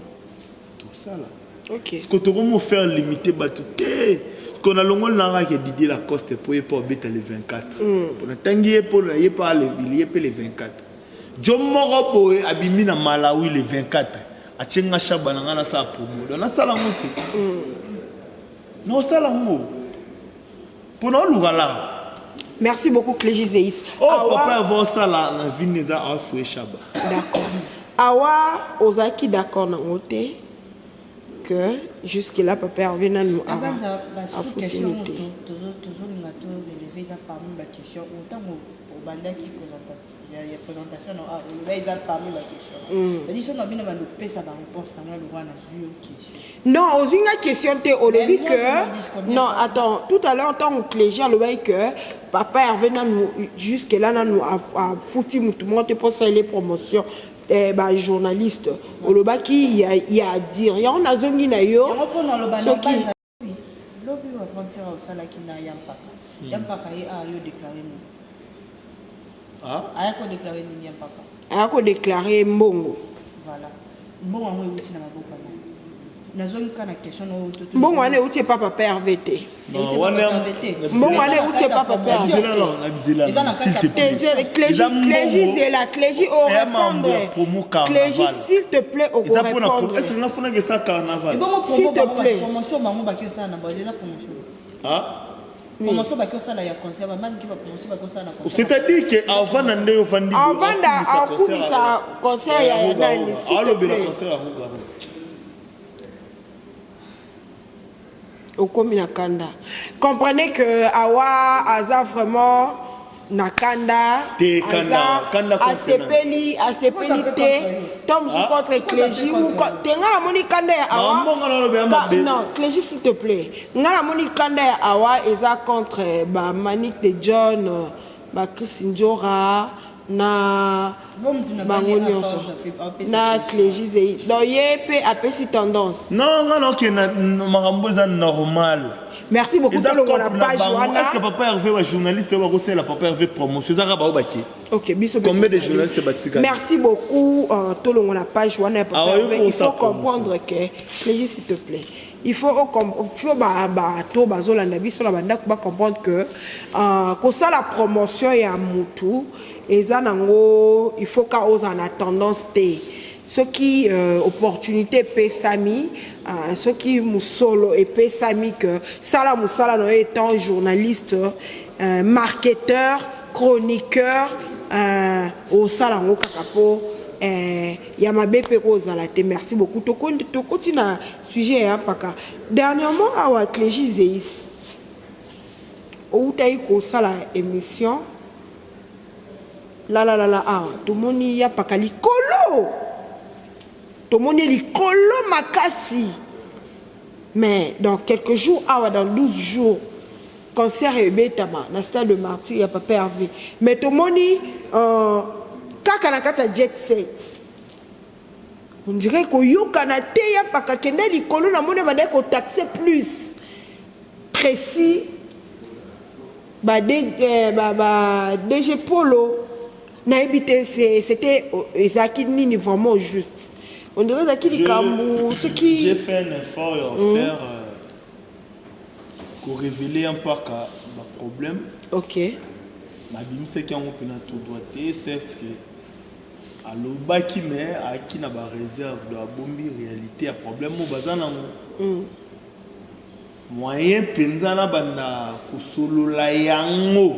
To sala. Ok. Ce que tokomo faire limiter bato te. Ce qu'on a longol nanga ke Didier Lacoste po ye po beta le 24. Pour na tangi ye po na ye pa le ye pe le 24. John moko boye abimi na Malawi le 24. Achenga shaba nanga na sa promo. Donc na sala ngo te. Na sala ngo. Pour nous, là. Merci beaucoup, Clégie Zeis. Oh, Awa... papa, avant ça, là, la vie nous a foué Chaba. D'accord. Awa, Ozaki, d'accord, dans le que jusque-là, papa Hervé n'a nous a. Sous-question, toujours parmi la question. Autant au banda qui présentation, eza parmi la question. C'est-à-dire, si on a bien ça va réponse, dans le roi n'a eu question. Non, aux une question te au début que non, attends, tout à l'heure tant Clégie a le que papa Hervé n'a nous jusque là n'a nous a foutu tout le monde pour ça les promotions eh bah journaliste au le qui il y a à dire il y a on a zongi na yo soki lobi wa frontière au sala ki na yampaka yampaka ye a yo déclarer ni ah aya ko déclarer ni yampaka aya ko déclarer mbongo voilà mbongo yango euti na maboko na nazongi kaka na question na oyo mbongo wana euti epa papa Hervé te mbongo wana euti epa papa Hervé Clégie c'est la Clégie au répondre Clégie s'il te plaît au répondre s'il te plaît promotion bango baki osala na bango eza promotion ah promotion baki osala ya concert bamani ki ba promotion baki osala na concert c'est-à-dire que avant na nde ofandi avant da akumisa concert ya nani s'il te plaît concert ya Ruga. Okomi na kanda. Comprenez que Awa aza vraiment na kanda. Te kanda, kanda asepeli, asepeli te. Tom mosusu Ah. contre Clégie ou te nga namoni kanda ya Awa. Non, nga nalobi ya mabe. Non, Clégie s'il te plaît. Nga namoni kanda ya Awa eza contre ba Manick de John, ba Chris Ndjora na bango nyonso na Clégie Zei. Donc ye pe apesi tendance. Non, nga naokende na makambo eza normal. Merci beaucoup Eza tolongo na cope na page bango. wana. Est-ce que papa Hervé ba journaliste oyo bakosalela papa Hervé promotion eza kaka bao bake? Ok, biso Combien de journalistes batikali? Merci beaucoup euh, tolongo na page wana ya papa Ah, Hervé. Il faut oyo comprendre que Clégie s'il te plaît. Il faut faut ba bato bazolanda biso na bandako ba comprendre que euh, kosala promotion ya mutu eza nango il faut ka ozala na tendance te. Soki euh, opportunité epesami euh, soki mosolo epesami que sala mosala na yo étant journaliste euh, marketeur chroniqueur euh, osala yango kaka mpo euh, ya mabe mpe kozala te. Merci beaucoup. Tokoti na sujet ya mpaka dernièrement awa Clégie Zeis outaki kosala émission lalalala awa tomoni ya mpaka likolo, tomoni likolo makasi, mais dans quelques jours awa, dans 12 jours, concert ebetama na stade de Martyr ya papa Hervé, mais tomoni euh, kaka na kati ya jet set, on dirait koyokana te. Ya mpaka kende likolo, namoni bandaki kotaxe plus précis ba, ba DG Polo, nayebi te c'était ezalaki nini vraiment juste. On dirait ezalaki likambo soki J'ai fait un effort ya faire korévéler un mpaka baproblème. Nabimisaki yango mpena tout droit te. Certes que alobaki, mais ayaki na baréserve, do abombi réalité ya problème oyo baza nango. Moyen mpenza na banda kosolola yango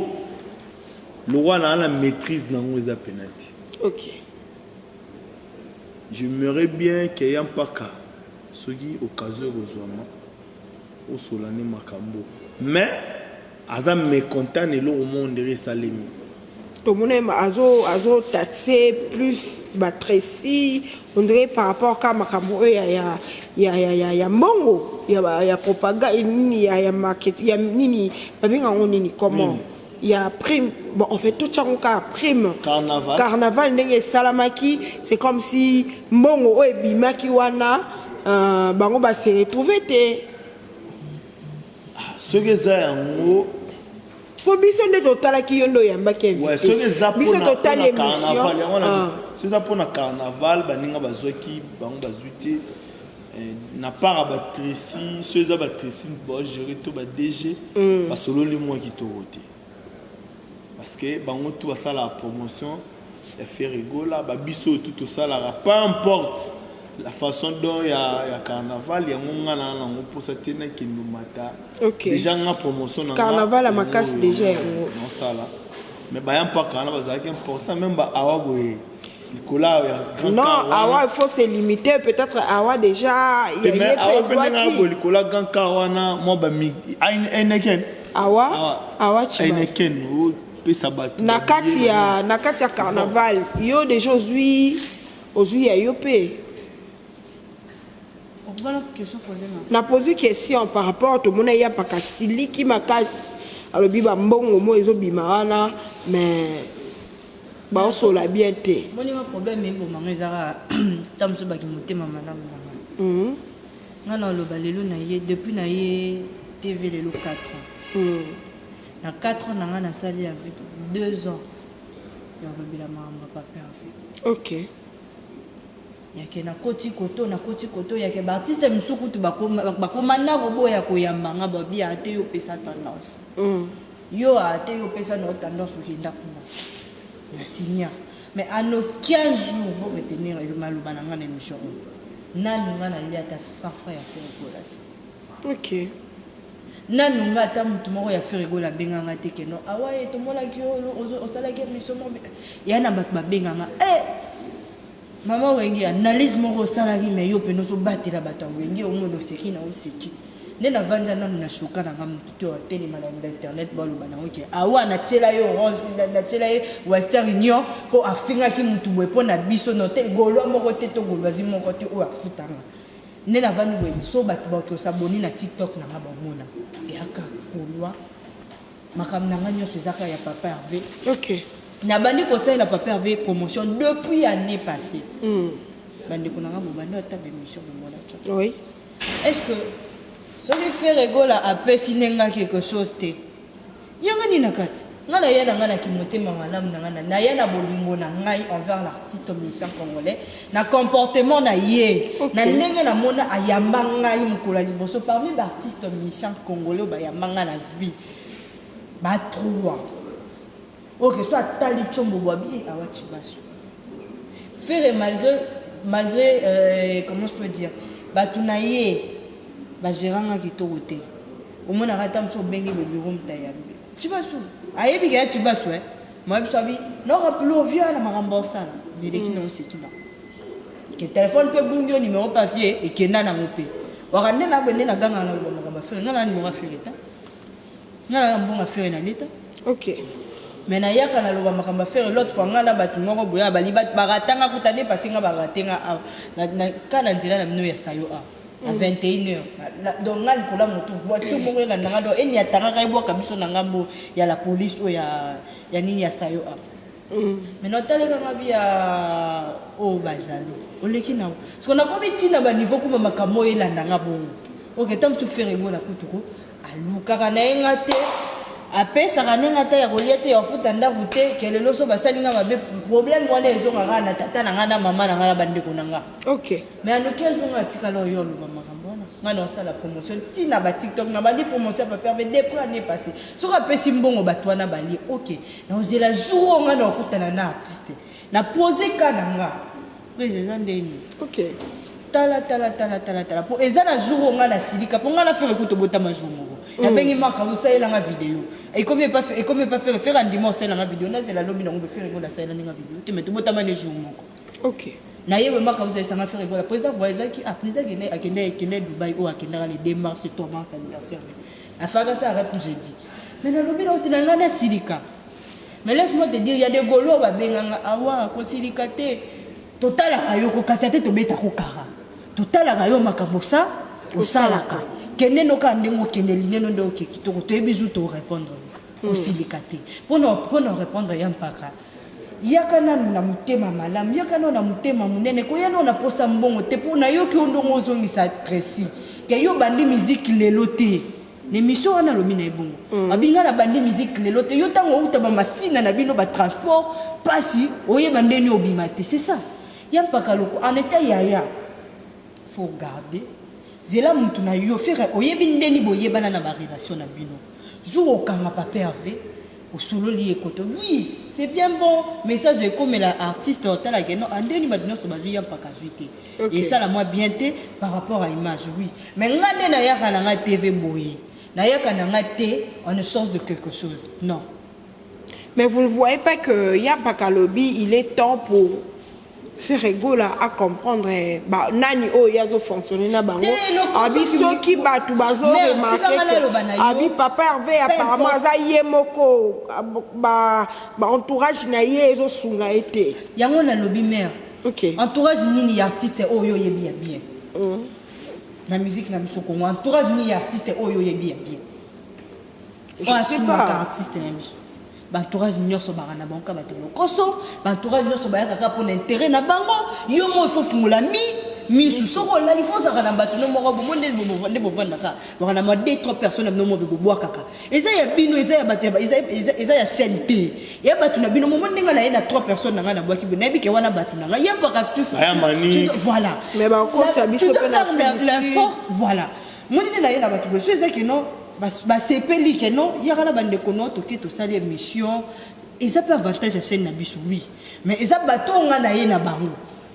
lokwa na na maîtrise nango eza pena te. J'aimerais bien ke ya mpaka soki occasion ekozwama osola nde makambo, mais aza mécontent na eloko moko ndenge esalemi. Tomoni azo azotaxe plus batracy, on dirait par rapport ka makambo oyo ya mbongo ya propagande nini ya market ya nini babenga yango nini, comment, ya prime. Bon, en fait totyango kaka prime. Carnaval. Carnaval ndenge esalamaki, c'est comme si mbongo oyo ebimaki wana bango base retrouve te. Soki eza yango. Po biso nde totalaki yo nde oyambaki Ouais, soki eza biso mpona totali mpona carnaval émission. yango wana. Ah. Soki eza mpona carnaval, baninga bazwaki, bango bazwi te. Na part ya batracy, soki eza batracy bagere to ba DG basololi mwa kitoko te, parce que bango tu basalaka promotion ya Ferre Gola, babiso oyo tu tosalaka, peu importe la façon dont ya carnaval yango, nga na nango mposa te nakende mata. Déjà nga promotion na nga Carnaval ya yango makasi oyo déjà yango. Nosala, mais baya mpaka wana bazalaki important, même ba awa boye likolo ya grand Non, car wana. Awa, il faut se limiter. Peut-être awa déjà Te, ye mais awa mpe mpe ndenge ezwaki. boye likolo ya grand car wana mwa bami Heineken. Awa awa Chiba. Heineken opesa bato Na kati ya carnaval, yo déjà ozwi ya yo mpe. Voilà, question posée na. Na pose question par rapport tomona ya mpaka siliki makasi, alobi bambongo mo ezobima wana, mais baosola bien te. Moninga, problème ebomanga ezaka ta mosusu baki motema malamu na nga. Nga na oloba lelo na ye depuis na ye TV lelo 4 ans. Na 4 ans na nga nasali avec 2 ans ya kolobela makambo ya papa Hervé. Yake nakoti koto, nakoti koto yake baartiste mosusu kutu bakoma na koboya koyamba nga, babi ate yo opesa tendance. Yo ate yo opesa na yo tendance, okenda kuna na signa, mais en aucun jour bo retenir maloba na nga na émission oyo, nanu nga nalia ata 100 francs ya Ferre Gola te. Nanu nga ata motu moko ya Ferre Gola abenganga te keno awa ye tomonaki yo osalaki émission moko ya na bato babenganga e mama Wenge, analyse moko osalaki, mais yo mpena ozobatela bato ya Wenge, omona oseki na oseki. Nde navanda nanu na shoka na nga mutu te oyo atelema na internet baloba nango ke awa natiela ye orange natiela ye western union mpo afingaki mutu boye mpo na biso no te gaulois moko te to gauloisie moko te oyo afuta nga. Nde navandi boye so bato bakoki kosabone na tiktok na nga bamona eyaka gaulois makambo na nga nyonso eza kaka ya papa Hervé. Ok. Nabandi kosalela papa Hervé promotion depuis année passée. Bandeko na nga bobandi ata bémission bomona tia. Oui. Est-ce que soki Ferre Gola apesi nde nga quelque chose te yanga nini na kati nga naya na nga na kimotema malamu na nga naya na bolingo na ngai envers l'artiste musicien congolais na comportement na ye na ndenge namona ayamba ngai mokolo ya liboso parmi ba artiste musicien congolais oyo bayamba ngai na vie ba trois oyo ke so atali tshombo bwabi awa tshibasu Ferre malgré malgré euh, comment je peux dire bato na ye bagéranga kitoko te omonaka ata mosu obengi bobiro moto ayambi tshibasu ayebi ke ya tshibasu e moyebi so abi norappele ovia na makambo osala meleki na oseki bango ke telefone mpe ebungi yo numero mpe afie ekenda nango mpe waka nde na boye nde nagangaka na loba makambo ya Ferre nga na numero ya Ferre ta nga na mbongo ya Ferre na leta. Ok. Mais nayaka naloba makambo ya Ferre l'autre fois nga na bato moko boye bali baratanga kuta nde pasi nga barate nga awa ka na nzela na bino ya sayo awa na 21 heures donc nga likolo ya moto voiture moko elanda nga donc eniatangaka ebwaka biso na ngambo ya la police oyo ya nini ya sayo awa. Maintenant taleka nga bi ya oyo ba jaloux oleki na siko nakomi ntina ba niveau kuma makambo oyo elanda nga bongo. Ok, ta mosusu Ferre Gola kutu ko alukaka na ye nga te apesaka nde nga ta ya kolia te ya kofuta ndako te ke lelo so basali nga mabe problème wana ezonga kaka na tata na nga na mama na nga na bandeko na nga. Ok. Mais aluki azonga atikala oyo oloba makambo wana nga na osala promotion ntina ba tiktok na bandi promotion ya papa Hervé depuis année passée soki apesi mbongo bato wana balie. Ok, naozela jour oyo nga na okutana na artiste na pose ka na nga prise eza ndeni. Ok. Tala tala tala tala tala po eza na jour oyo nga na silika po nga na Ferre kutu botama jour moko nabengi Marc osalela nga video ekomi epa ekomi epa Ferre Ferre andima osalela nga video nazela lobi nango Ferre Gola asalela nga video te mais tobotama ne jour moko. Ok. Nayebi Marc osalisa nga Ferre Gola président voyageaki ah président akende akende akende Dubaï oyo akendaka le 2 mars 3 mars anniversaire afaka ça rep jeudi mais nalobi na otina nga na silika. Mais laisse-moi te dire, il y a des Gaulois babenganga awa kosilika te. Totalaka yo kokasa te tobeta kokara. Totalaka yo makambo sa osalaka. Kende noka ndenge okende lineno nde oke kitoko toyebi zu to répondre yo. Kosilika te. Pona pona répondre ya mpaka. Yaka nanu na motema malamu, yaka nanu na motema monene, koya nanu na posa mbongo te po nayoki yo ndongo ozongisa Tracy. Ke yo bandi musique lelo te. Na emission wana alobi na ye bongo. Abi nga na bandi musique lelo te yo tango outa ba masina na bino ba transport pasi oyeba ndeni obima te c'est ça. Ya mpaka loko en état yaya faut garder zela mutu na yo Ferre oyebi ndeni boyebana na ba relation na bino jour okanga papa Hervé osololi ye koto oui c'est bien bon message ekomela artiste otala ke non andeni bato nyonso bazwi ya mpaka azwi te. Esala mwa bien te par rapport à image oui mais nga nde nayaka na nga TV boye nayaka na nga te en échange de quelque chose non. Mais vous ne voyez pas que ya mpaka alobi il est temps pour Ferre Gola à comprendre ba nani oyo ye azo fonctionner na bango abi soki bato bazo remarquer abi papa Hervé apparemment aza ye moko ba ba entourage na ye ezosunga ye te. Yango nalobi mère. Ok. Entourage nini ya artiste oyo oyebi ya bien? Na musique na biso Congo, entourage nini ya artiste oyo oyebi ya bien? Je sais pas. Artiste na biso. Ba entourage nyonso baka na bango ka bato lokoso, ba entourage nyonso bayaka kaka pona intérêt na bango. Yo mo il faut fungola mi misu soko olali faut ozalaka na bato no moko bomo nde nde bovandaka baka na ma 2 3 personnes na bino mo bobwakaka eza ya bino eza ya bato eza ya chaîne te ya bato na bino momo ndenge na ye na 3 personnes na ngai nabwaki boye nayebi ke wana bato na ngai ye mpaka tu voilà mais bakotisa biso mpe na l'infort voilà moni nde na ye na bato boye so eza ke non basepeli ke non yaka na bandeko no toke tosali émission eza mpe avantage ya chaîne na biso oui mais eza bato oyo ngai na ye na bango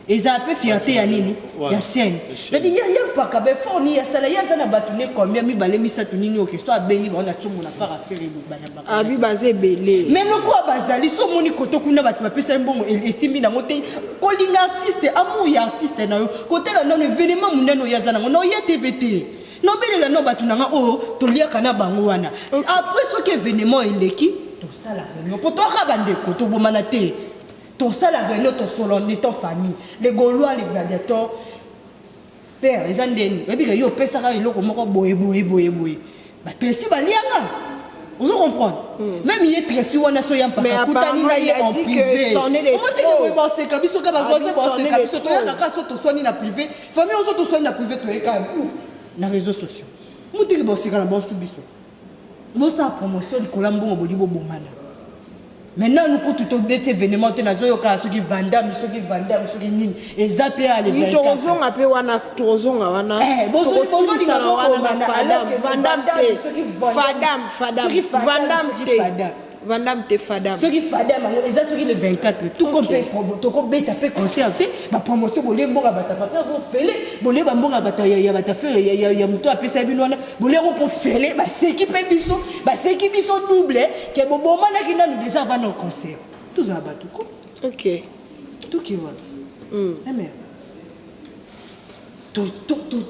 Eza pe fierté ya nini? Ya chaîne. C'est-à-dire ya ya mpaka ba effort ni ya sala ya za na batu ne combien mibale misatu nini oke so abengi bango na tshombo na fara ferre ba ya baka. Abi baza ebele. Mais lokola bazali so omoni koto kuna batu bapesa ye mbongo esimbi nango te kolinga artiste amour ya artiste na yo kotala nano evenement monene oyo aza nango na oya TV te. Nobelela no bato na nga oyo toliaka na bango wana. Après soki événement eleki, tosala réunion po toaka bandeko, tobomana te. Tosala réunion, tosolo en étant famille. Les Gaulois, les gladiateurs. Père, eza ndeni. Oyebi ke yo opesaka eloko moko boye boye boye boye. Batresi balianga. Ozo comprendre? Même ye Tracy wana so ya Mais mpaka akutani apparemment, na ye il a en dit que privé. c'en est de Omotiki trop. boye baseka biso kaka Ah, bavoisin c'en est baseka de biso trop. toyaka kaka so toswani na privé. Famille oso toswani na privé toyeka na réseaux sociaux. Motiki boseka na bosu biso. Bosala promotion likolo ya mbongo boli bobomana. Maintenant nous kutu tobeti événement te, nazoyoka soki Vandame, soki Vandame, soki nini eza mpe ya le Oui, 24. tozonga mpe wana, tozonga wana. Eh, Tokosilisana bozolinga wana na bobomana, Fadam. alors que Vandam Vandam, te. soki Vandam, Fadam, Fadam. soki Fadam, Vandam soki te. Fadam. Vandam te, Fadam. Soki Fadam yango eza soki le 24, tout comme mpe tokobeta mpe concert te, bapromotion bolie mbongo ya bato ya papa fele, bolie bambongo ya bato ya bato afere ya moto apesa bino wana, bolie yango mpo fele baseki mpe biso, baseki biso double ke bobomanaki nanu déjà avant na concert. Tozala bato ko. Toke wana mère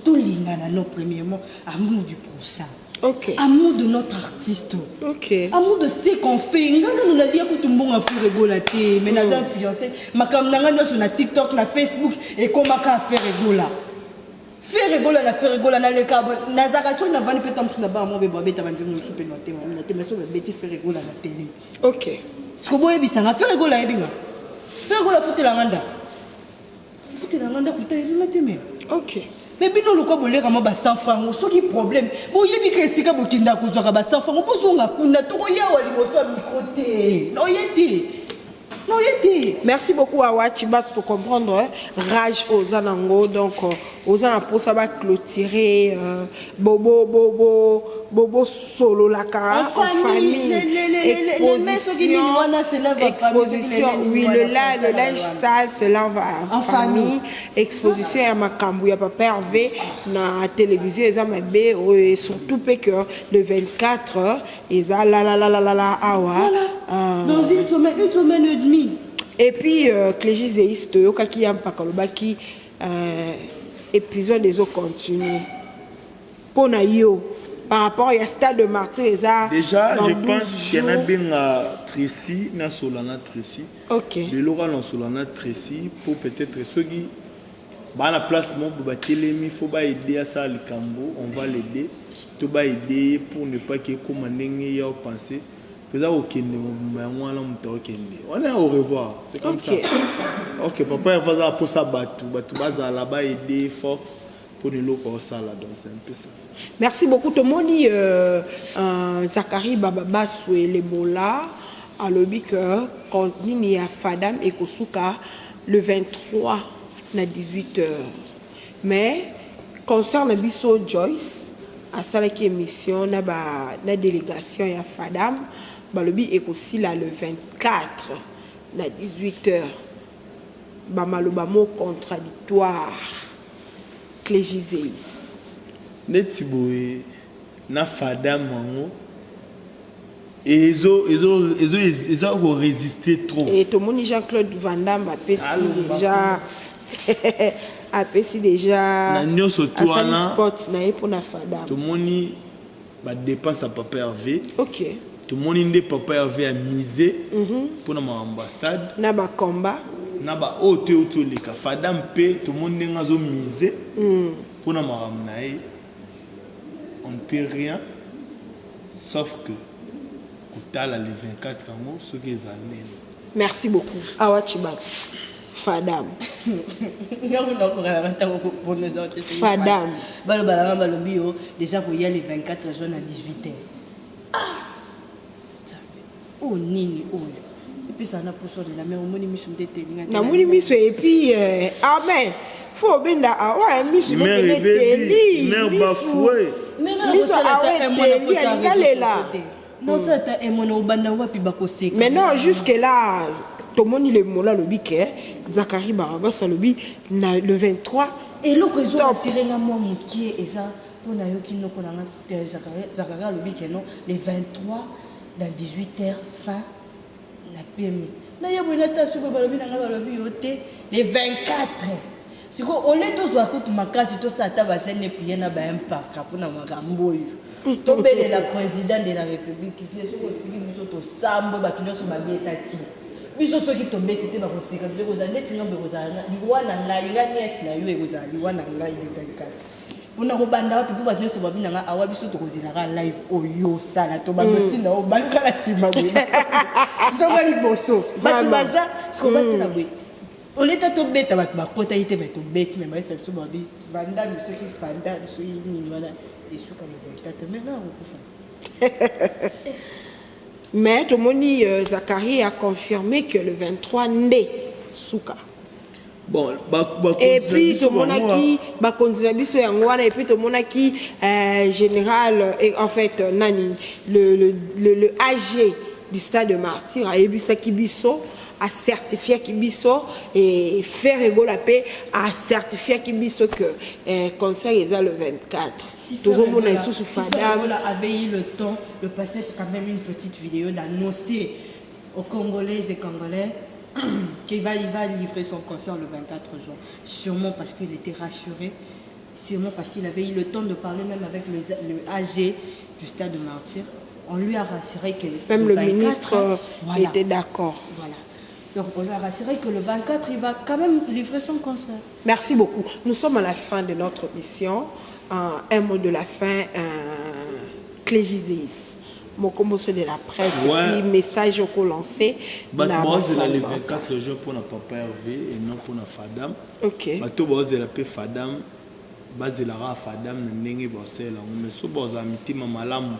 tolingana no, premièrement amour du prochain, amour de notre artiste, amour de ce qu'on fait. Nga nanu nalia kutu mbongo ya Ferre Gola te, mais naza influencé. Makambo na nga nyonso na TikTok, na Facebook, ekomaka Ferre Gola, Ferre Gola na Ferre Gola. Naleka nazalaka soki navandi mpe ta mosusu na bana mo be babeta banzembo mosusu mpe na tema na tema so babeti Ferre Gola na tele. Siko boyebisanga, Ferre Gola ayebi nga? Ferre Gola afutelanga ndako, afutelanga ndako te, ayebi te mais mais bino lokwa boleka mwa ba 100 franc ngo, soki problème boyebi ke esika bokendaka kozwaka ba 100 franc ngo, bozonga kuna. Tokoyawa liboso ya micro te, noye te, noye te. Merci beaucoup Awachi Bato, to comprendre hein, rage oza nango, donc oza na mposa baclôturer bo bo bo bo bosololaka. En famille, les mains soki nini wana se lève en famille, soki Exposition, nini oui, wana le linge, ça le linge wana. sale se lave en En famille. famille. Exposition ya makambo ya papa Hervé na télévision eza mabe oyo, et surtout mpe que le 24 eza la awa. Voilà. Dans une semaine, une semaine et demie. Et puis Clégis Zeis, toyokaki ya mpaka alobaki épisode ezocontinue mpo na yo par rapport ya stade de martyr eza Déjà, dans je 12 pense qu'il y en a jours. bien à Tracy, na Solana Tracy. Lelo kaka na Solana Tracy pour peut-être soki baa na place moko boye batelemi, faut baaider asala likambo, on va l'aider, to baaider ye pour ne pas ke ekóma ndenge ya opense mpenza kokende mobimba yango wana moto akokende wana. Au revoir, c'est comme ça. Ok, papa Hervé aza mposa bato, bato bazala baaider force mpona eloko osala, donc c'est un peu ça. Merci beaucoup. Tomoni Zakari Bababaswe Lebola alobi que nini ya Fadam ekosuka le 23 na 18 heures, mais concerne biso Joyce asalaki émission na ba na délégation ya Fadam, balobi ekosila le 24 na 18 heures. Bamaloba mo contradictoire, Clégiseis. Neti boye na Fadam yango ezo ezo ezo eza korésister trop. Et tomoni Jean-Claude Van Damme apesi déjà, apesi déjà Na nyonso tu asali wana. sport na ye mpona Fadam. Tomoni badepense ya papa Hervé. Tomoni nde papa Hervé amise mpona makambo ya stade na bakomba. Na baoyo te oyo toleka Fadam mpe tomoni ndenge azomise mpona makambo na ye. On ne peut rien sauf que kotala le 24 yango soki eza nini. Merci beaucoup Awa Chibas. Fadam. Ngango nakokala na ntango koprononcer te. Fadam. Balobaka, balobi yo déjà koya le 24 juin na 18 heures. Ah, Nzambe, oyo nini oyo epesaka na poso de la mer? Omoni miso nde etelinga te. Namoni miso et puis amen, faut obenda awa miso. Mère mokende ebebi, eteli mère miso. bafoué. Miso awa eteli, alingalela. Nosala ta emona obanda wapi, bakoseka. Mais non, jusque là tomoni le mola alobi ke Zakari Barabas alobi na le 23. Eloko ezorassurer nga mwa mokie eza mpo nayoki noko na nga te. Zakari alobi ke non, le 23 dans 18 heures fin na pemi. Naye boye nata soki balobi na nga, balobi yo te le 24. Sikoyo au lieu tozwa kutu makasi tosala ata ba chaine prière na ba mpaka mpona makambo oyo tobelela président de la république vie soki otiki biso tosambwe bato nyonso babetaki biso soki tobeti te bakoseka biso ekozala ndeti ngambo ekozala liwa na ngai ngai nièce na yo ekozala liwa na ngai le 24 mpona kobanda wapi mpo bato nyonso babi na ngai awa biso tokozelaka live oyo osala to bando ntina oyo baluka na nsima boye zonga liboso bato baza siko batela boye oleta tobeta bato bakotaki te me tobeti me bayesa biso babi vandami soki fandami soki nini wana esuka le 24 me nga kokufa. Mais tomoni Zacharie a confirmé que le 23 nde suka. Bon, ba, ba Et puis tomonaki bakonzi na biso yango wana et puis tomonaki général et en fait nani le AG du stade de Martyr ayebisaki biso a certifiaki biso et Ferre Gola pe a certifiaki biso que concert eza le 24. Si Tozomona lisusu si Fadam. Ferre Gola avait eu le temps de passer quand même une petite vidéo d'annoncer aux Congolais et Congolais qu'il va livrer son concert le 24 juin. Sûrement parce qu'il était rassuré, sûrement parce qu'il avait eu le temps de parler même avec le AG du stade de Martyr. On lui a rassuré que même le le 24, ministre voilà. était d'accord. Voilà. Donc on lui a rassuré que le 24, il va quand même livrer son concert. Merci beaucoup. Nous sommes à la fin de notre mission. Un mot de la fin, Clégie Zeis. Mokomboso de la presse, Ouais. puis message au lancé. Bato Na bazela le Bafana. 24 juin pour na Papa Hervé et non pour na Fadam. Ok. Bato bazela pe Fadam, bazelaka Fadam na ndenge basela yango. Mais so bazala mitema malamu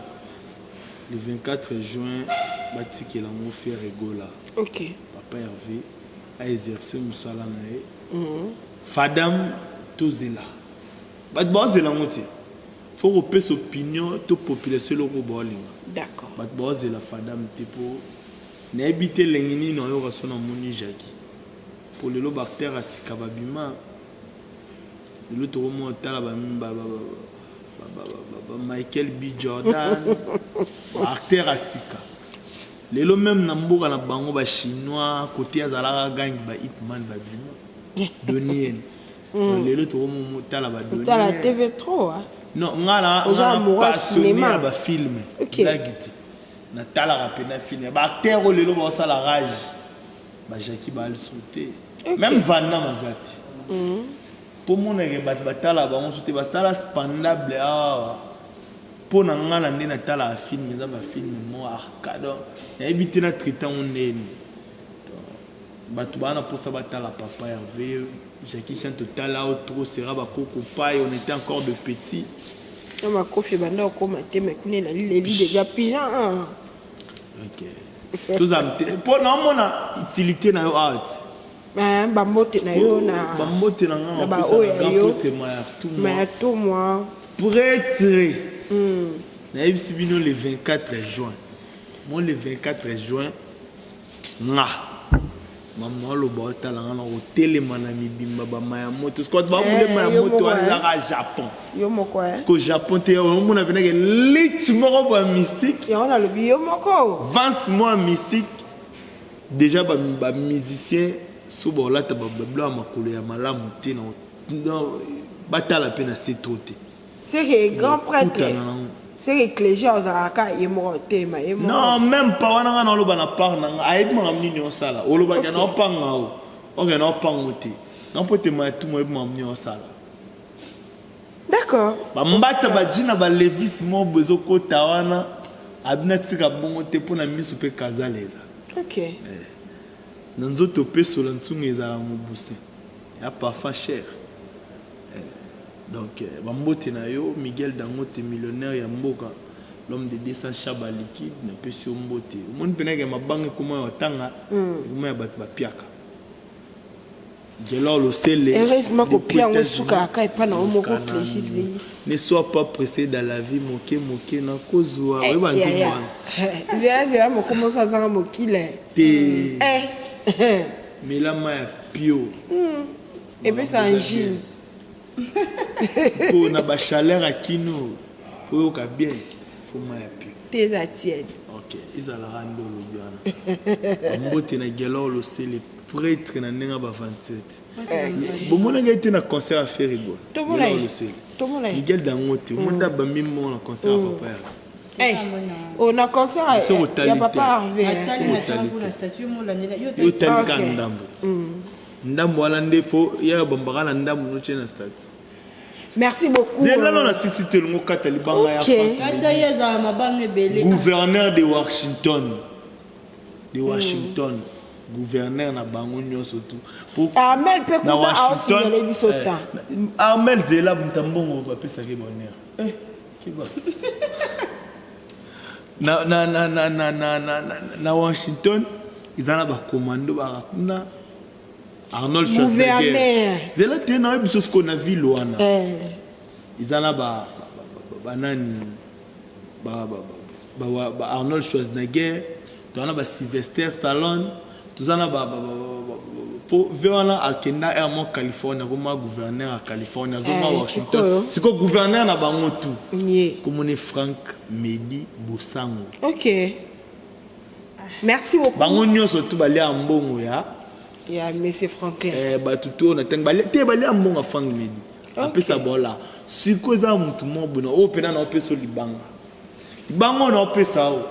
le 24 juin batikela yango Ferre Gola. Ok. Papa Hervé a exercé mosala na ye. Fadam tozela. Bato bazela yango te. Faut kopesa opinion to population eloko baolinga. D'accord. Bato bazela Fadam te po nayebi te elengi nini oyoka so namoni Jackie. Po lelo ba acteur ya sika babima. Lelo tokomona tala ba Michael B. Jordan, ba acteur ya sika. Lelo même na mboka na bango ba chinois côté azalaka gang ba Ip Man babima. Donnie. Lelo tokomona tala ba Donnie. Tala TV trop hein. Non, nga na Oza nga na amoureux ya passionné cinéma. ya ba film. Ok. Blague te. Natalaka mpe na film. Ba acteur oyo lelo baosala rage. Ba Jackie ba sauter. Ok. Même Van Damme aza te. Po monake bato batalaka bango so te, basala spandable awa. Mpo na nga na nde natalaka film, eza ba film mo arcade. Nayebi te na traiter yango ndeni. Bato baa na mposa batala Papa Hervé, Jackie Chan totala o trop sera bakoko pai, on était encore de petits. Na makofi banda okoma te mais kuna elali leli déjà pigeon. Hein. Ok. Tozala te mpo naomona utilité na yo awa te. Ba bambote na yo na bambote na nga na ba napesa oyo na ya grand yo. prêtre Maya Tumwa. Maya Tumwa. Prêtre. Nayebisi bino le 24 juin. Mo le 24 juin nga mama oloba otala nga na kotelema na mibimba bamaya moto sikoyo bato bakolema ya Eh, yo moto moko, wana eh. ezaka Japon. Yo moko eh. Ko Japon te, omona mpenake lich moko boya mystique. Yango nalobi yo moko. Vance mwa mystique déjà ba musicien so baolata babilo ya makolo ya malamu te na batala mpe na se trop te. C'est que grand prêtre. Kutana nango. C'est que Clégie ozalaka ye moko telema ye moko. Non, même pas wana nga na oloba na part na nga ayebi makambo nini osala olobaki na opanga o oke na opango te na mpo te matumu oyebi makambo nini osala. D'accord. Bambatisa bajina ba Levis mobo ezokota wana abina tika bongo te mpo na miso mpe kazala eza. Ok. Na nzoto opesola ntsungu ezala mobuse ya parfum cher. Donc bambote na yo Miguel Dangote millionnaire ya mboka, l'homme de 200 chaba liquide napesi yo mbote. Omoni mpenake mabanga ekoma ya otanga ekoma ya bato bapiaka. Gelor Losele. Heureusement depuis kopia yango États-Unis, esukaka epa na yo moko Kanani. Clégie Zeis. Ne sois pas pressé dans la vie, moke moke nakozwa. Eh, Oyeba ya, nzembo ya. wana. Zela zela moko moso azanga mokile. Te. Eh. Melama ya pio. Epesa angine. Sikoyo na ba chaleur ya kino po oyoka bien faut mai ya pio. Te eza tiède. Ok, ezalaka nde olobi wana. Mbote na Gelor Losele. Prêtre na ndenge ya ba aventure te. Bomonaki ye te na concert ya Ferre Gola. Tomona ye. Tomona ye. Miguel Dangote, omoni nde abambi mbongo na concert ya papa ya. Eh, oh, na concert ya papa Hervé. Atali na tiaka kuna statut molandela. Yo otali kaka ndambo. Ndambo wana nde fo ya bambaka na ndambo notie na statut. Merci beaucoup. Zela na sisi te longo kata libanga ya Franck. Kata ye azala mabanga ebele. Gouverneur de Washington. De Washington. Gouverneur na bango nyonso tu. Po Armel pe kuna aosignale biso eh, ta. Armel zela muta mbongo bapesaki bonheur. Eh, kiba. na na na na na na na na Washington eza na ba commando baka kuna Arnold Schwarzenegger. Zela te na biso siko na ville wana. Eh. Eza na ba ba nani ba ba ba ba Arnold Schwarzenegger, toza na ba Sylvester Stallone, toza na ba po ve wana akenda air moko Californie akoma gouverneur ya Californie azonga eh, Washington. Siko gouverneur na bango tout. Yeah. Komone Frank Medi Bosango. OK. Merci beaucoup. Bango nyonso tu balia mbongo ya ya monsieur Franklin. Eh, bato to na tango balia te balia mbongo ya Frank Medi. Okay. Apesa bola. Siko eza mutu moko boye oyo pena na opesa libanga. Libanga oyo na opesa oyo.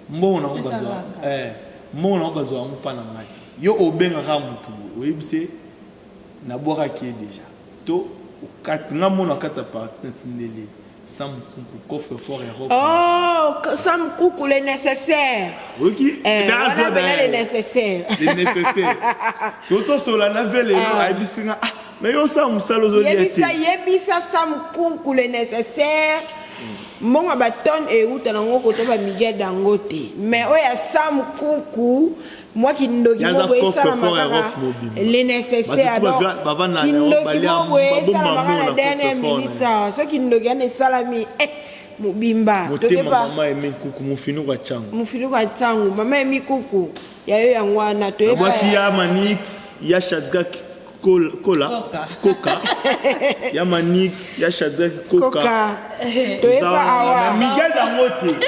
Mbongo na bazwa. Eh, mbongo na bazwa yango pa na ngai. Yo obengaka mutu boye, oyebise nabwakaki ye deja. To okati nga mona kata parti na tindeli. Sam Kuku, coffre fort Europe. Oh, Sam Kuku, le nécessaire. Ok. Eh, voilà le nécessaire. Le nécessaire. Toto sola na vele ah. ayebisi nga ah mais yo osala mosala ozolia te. Yebisa yebisa Sam Kuku le nécessaire. Mbongo ya ba tonnes euta nango koto ba Miguel Dangote. Mais oyo ya Sam Kuku mwa kindoki Yaza moko boye coffre esalama fort kaka Europe mobimba. le nécessaire Bato donc bava na kindoki Europe, balia moko boye babomba esalamaka mbongo na na dernière coffre fort minute na ye. awa soki kindoki wana esalami eh, mobimba Motema tokepa mama Aimé Nkuku mofinuku ya Tshangu. mofinuku ya Tshangu mama Aimé Nkuku ya yo yango wana toyeba Nabwaki ya Manix ya Shadrack Kola Koka. Koka ya Manix ya Shadrack Koka. koka toyeba awa Na Miguel Dangote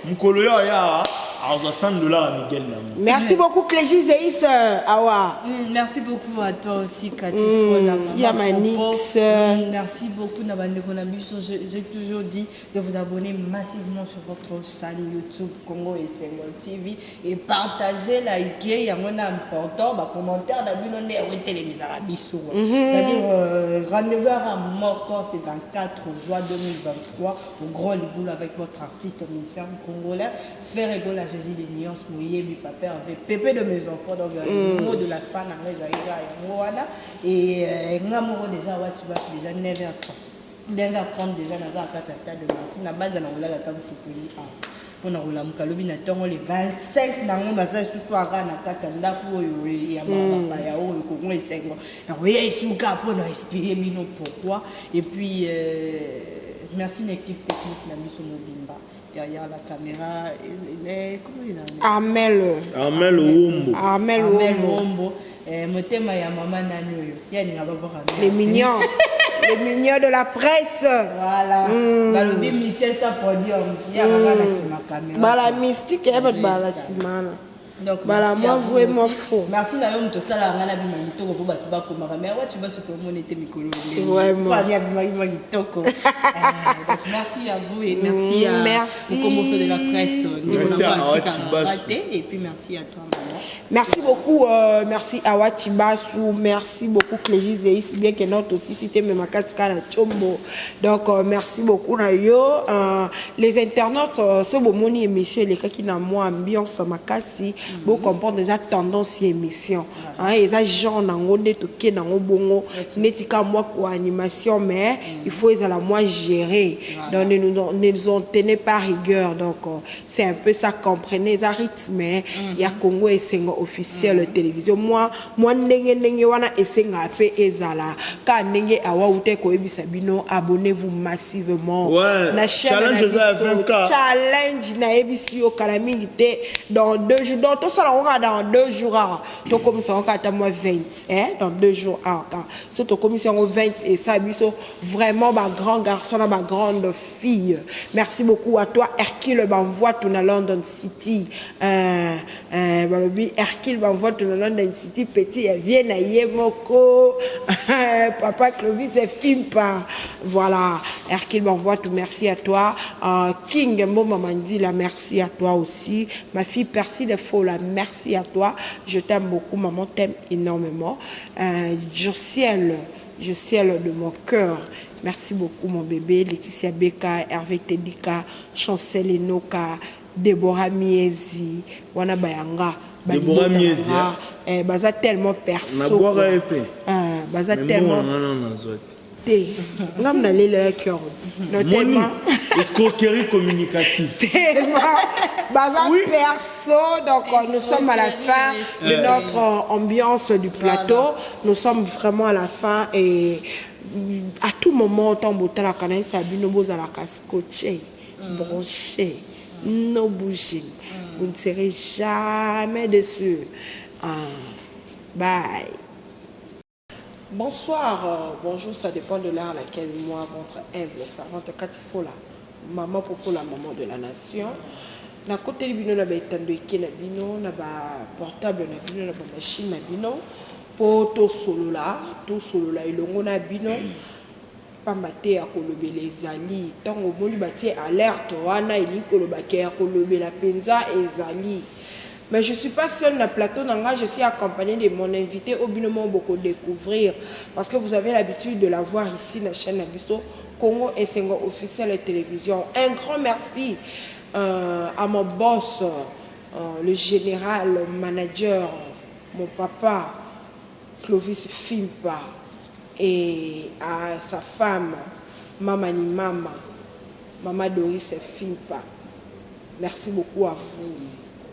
mokolo yo aya awa azwa 100 dollars ya Miguel Dangote. Merci beaucoup Clégie Zeis awa. Merci beaucoup à toi aussi, Cathy Fola, maman Ya Manix. Popo. Merci beaucoup, na bandeko na biso. J'ai toujours dit de vous abonner massivement sur votre chaîne YouTube Congo et Sengo TV et partager, liker, yango na important, ba commentaire na bino nde yango etelemisaka biso. C'est-à-dire rendez-vous à moko, c'est 24 juin 2023 au Grand Liboul avec votre artiste musicien congolais Ferre Gola Jésus de Nuance Moyebi Papa Hervé Pépé de mes enfants donc le mot de la fin na ngai ezalaki kaka yango wana et nga moko déjà wati basi déjà 9h30 9h30 déjà naza na kati ya stade de Martyrs na banza na kolala ata mosukoli awa mpona kolamuka lobi na ntongo le 25 nango naza lisusu aka na kati ya ndako oyo ya bapaya oyo Kongo Esengo nakoya esuka mpona expliquer bino pourquoi. Et puis merci na équipe technique na biso mobimba derrière la caméra, comment il en est? Armel. Armel Wombo. Armel Armel Wombo. Wombo. Motema ya mama nani oyo ya ninga babwaka. Les mignons, les mignons de la presse. Voilà, balobi monsieur sa podium ya kaka na nsima caméra. Bala mystique ya bato bala nsima wana. Donc, Bala merci moi à vous vrai moi aussi. faux. Merci na yo moto osalaka ngai nabima kitoko mpo bato bakomaka mais awa tu tomoni ete mikolo. Vraiment. Fani abimaki kitoko. Donc, merci à vous et merci à Merci. Mokomoso de la presse. Merci à Awa Chibasu. Et puis merci à toi, maman. Merci beaucoup, merci Awa Chibasu, merci beaucoup Clégie Zeis, bien que notre aussi cité même à na Chombo. Donc merci beaucoup na yo. Les internautes, ce bomoni émission les qui na moi ambiance makasi, bo comprendre déjà tendance ya émission. Hein, eza genre nango nde toke nango bongo neti ka mwa co-animation, mais il faut ezala mwa gérer. Donc ne nous en tenez pas rigueur. Donc c'est un peu ça, comprenez eza rythme ya Congo Esengo officiel télévision. Moi ndenge ndenge wana esengaka mpe ezala ka ndenge awa uta koyebisa bino, abonnez-vous massivement Ouais, na chaîne challenge na eza ya biso. 20K. Challenge nayebisi yo kala mingi te, dans 2 jours, dans tosala yango kaka dans 2 jours awa, tokomisa yango kaka ata mwa 20, hein? Dans 2 jours awa kaka so tokomisi yango 20, esala biso vraiment bagrand garçon na bagrande fille. Merci beaucoup à toi, Hercule Banvoitu na London City. Balobi Hercule Banvoitu na London City, petit ya vie na ye moko, papa Clovis Fimpa. Voilà, Hercule Banvoitu, merci à toi. King Mboma Mandila, merci à toi aussi. Ma fille Percy de Fola, merci à toi, je t'aime beaucoup, maman t'aime énormément. Josiel, Josiel de mon cœur, merci beaucoup, mon bébé. Laetitia Beka, Hervé Tedika, Chancel Enoka, Déborah Miezi, wana bayanga. Déborah Miezi, eh, baza tellement perso. Nabwaka ye mpe. Ah, baza tellement nazwa te, ngam nalela cœur no tellement. Escroquerie communicative. Tellement baza perso. Donc nous sommes à la fin de notre ambiance du plateau. Nous sommes vraiment à la fin et à tout moment, ntango botalaka na yesa bino, bozalaka scotché, branché, no bouging, vous ne serez jamais déçus. Ah, bye. Bonsoir, bonjour, ça dépend de l'heure à laquelle moi, votre humble servante Katifola, maman Popo, la maman de la nation, nakoteli bino na baetando eke na bino, na baportable na bino, na bamachine na bino, mpo tosolola, tosolola elongo na bino, pamba te ya kolobela ezali. Ntango omoni batie alerte wana, elingi koloba ke ya kolobela mpenza ezali. Mais je suis pas seule na plateau na nga, je suis accompagnée de mon invité oyo bino moko boko découvrir parce que vous avez l'habitude de la voir ici na chaîne na biso Congo Esengo officiel et télévision. Un grand merci à mon boss, le général manager, mon papa Clovis Fimpa, et à sa femme, Mama ni Mama, Mama Doris Fimpa. Merci beaucoup à vous.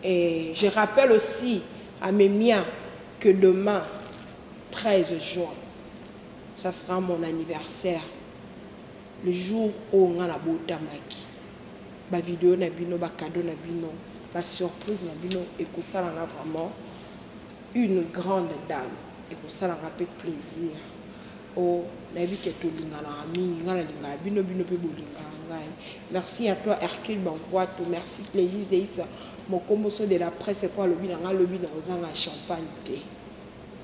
Et je rappelle aussi à mes miens que demain, 13 juin, ça sera mon anniversaire. Le jour où on a la botamaki. Ba vidéo na bino, ba cadeau na bino, ba surprise na bino, et que ça vraiment une grande dame. Et que ça fait plaisir. Oh, nayebi ke tolinganaka mingi, ngai nalingaka bino, bino mpe bolingaka ngai. Merci à toi, Hercule Banvoato. Merci, Plaisir Zeisa Mokomboso de la presse, po alobi na ngai alobi na ozanga champagne te.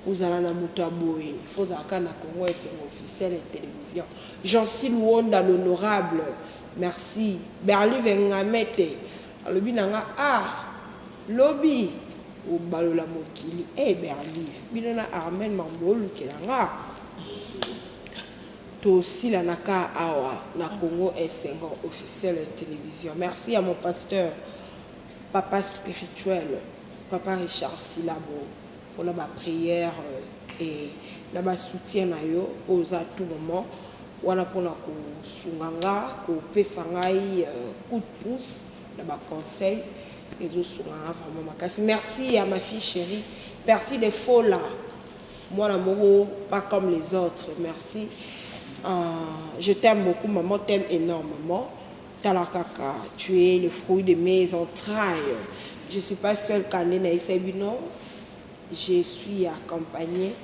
Ozala na moto ya boye, fo ozalaka na Congo Esengo officiel ya télévision. Jansil Wonda l'honorable, merci. Berli Vengamete alobi na nga, ah, lobi obalola mokili e Berlive, bino na Armen mambo olukela nga. Tosilanaka awa na Congo Esengo officiel télévision. Merci à mon pasteur, papa spirituel, papa Richard Silabo, mpona baprière e na basoutien na yo oyo oza à tout moment wana mpona kosunga nga, kopesa ngai coup de pouce na baconseil, ezosunga nga vraiment makasi. Merci à ma fille chérie Percy de Fola, mwana moko pas comme les autres. Merci, je t'aime beaucoup, maman t'aime énormément. Tala kaka, tu es le fruit de mes entrailles. Je suis pas seule kande na bino, je suis accompagnée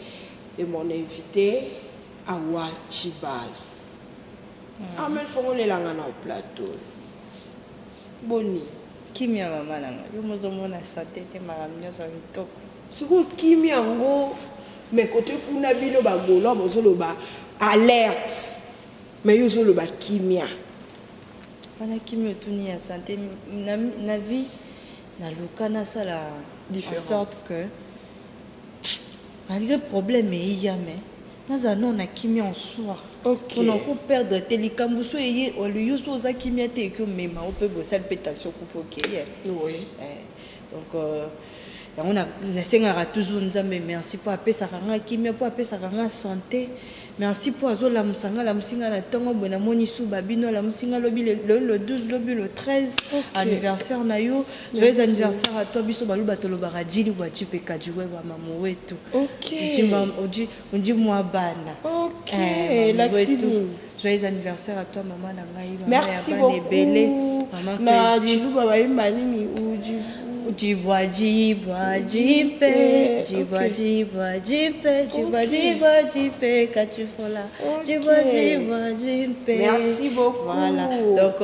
de mon invité Awa Chibaz. Amel fongolelanga na plateau, boni? Kimia, mama nanga, yo mozomona santé te, makambo nyonso ya kitoko. Sikoyo kimia yango, mais kote kuna bino bagaulois bozoloba alerte, mais yo ozoloba kimia. Wana kimia otuni ya santé na vie, naluka nasala en sorte que malgré problème eya, mais nazala nano na kimia en soi, mpona koperdre te likambo. So eye yo so oza kimia te, eki omema o mpe bosali mpe tension, kufa okeye. Donc yango nasengaka toujours Nzambe merci mpo apesaka nga kimia, mpo apesaka nga santé. Merci mpo azolamusa nga, alamusi nga na ntongo boye, namoni suba bino, alamusi nga lobi le 12, lobi le 13, anniversaire na yo. Joyeux anniversaire à toi. Biso baluba tolobaka jili waji mpe kajiwewa mamo wetu, oji mwa bana. Joyeux anniversaire à toi, mama na ngai. Merci beaucoup. Na chiluba bayemba nini? Uji. Jibwa jibwa jimpe, jibwa jibwa jimpe, jibwa jibwa jimpe, Katifola. Jibwa jibwa jimpe. Merci beaucoup. Voilà. Donc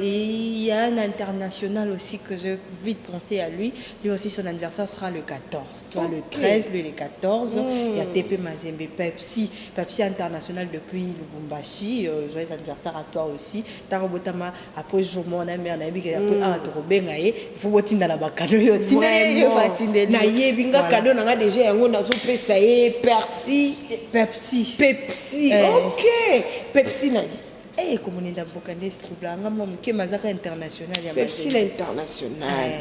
il y a un international aussi que je vite penser à lui. Lui aussi son anniversaire sera le 14. Toi le 13, lui le 14. Il y a TP Mazembe Pepsi, Pepsi international depuis Lubumbashi. Joyeux anniversaire à toi aussi. Tarobotama après jour mon ami na yebi ke après awa tokobenga ye, il faut botinda na bacadeau yo tindeli yo batindeli. Nayebi nga cadeau na nga déjà yango nazopesa ye Persi. Pepsi. Pepsi. Ok, Pepsi nani? Eh, komonenda mboka nde trouble nga mwa moke, mazaka international ya Pepsi l'international.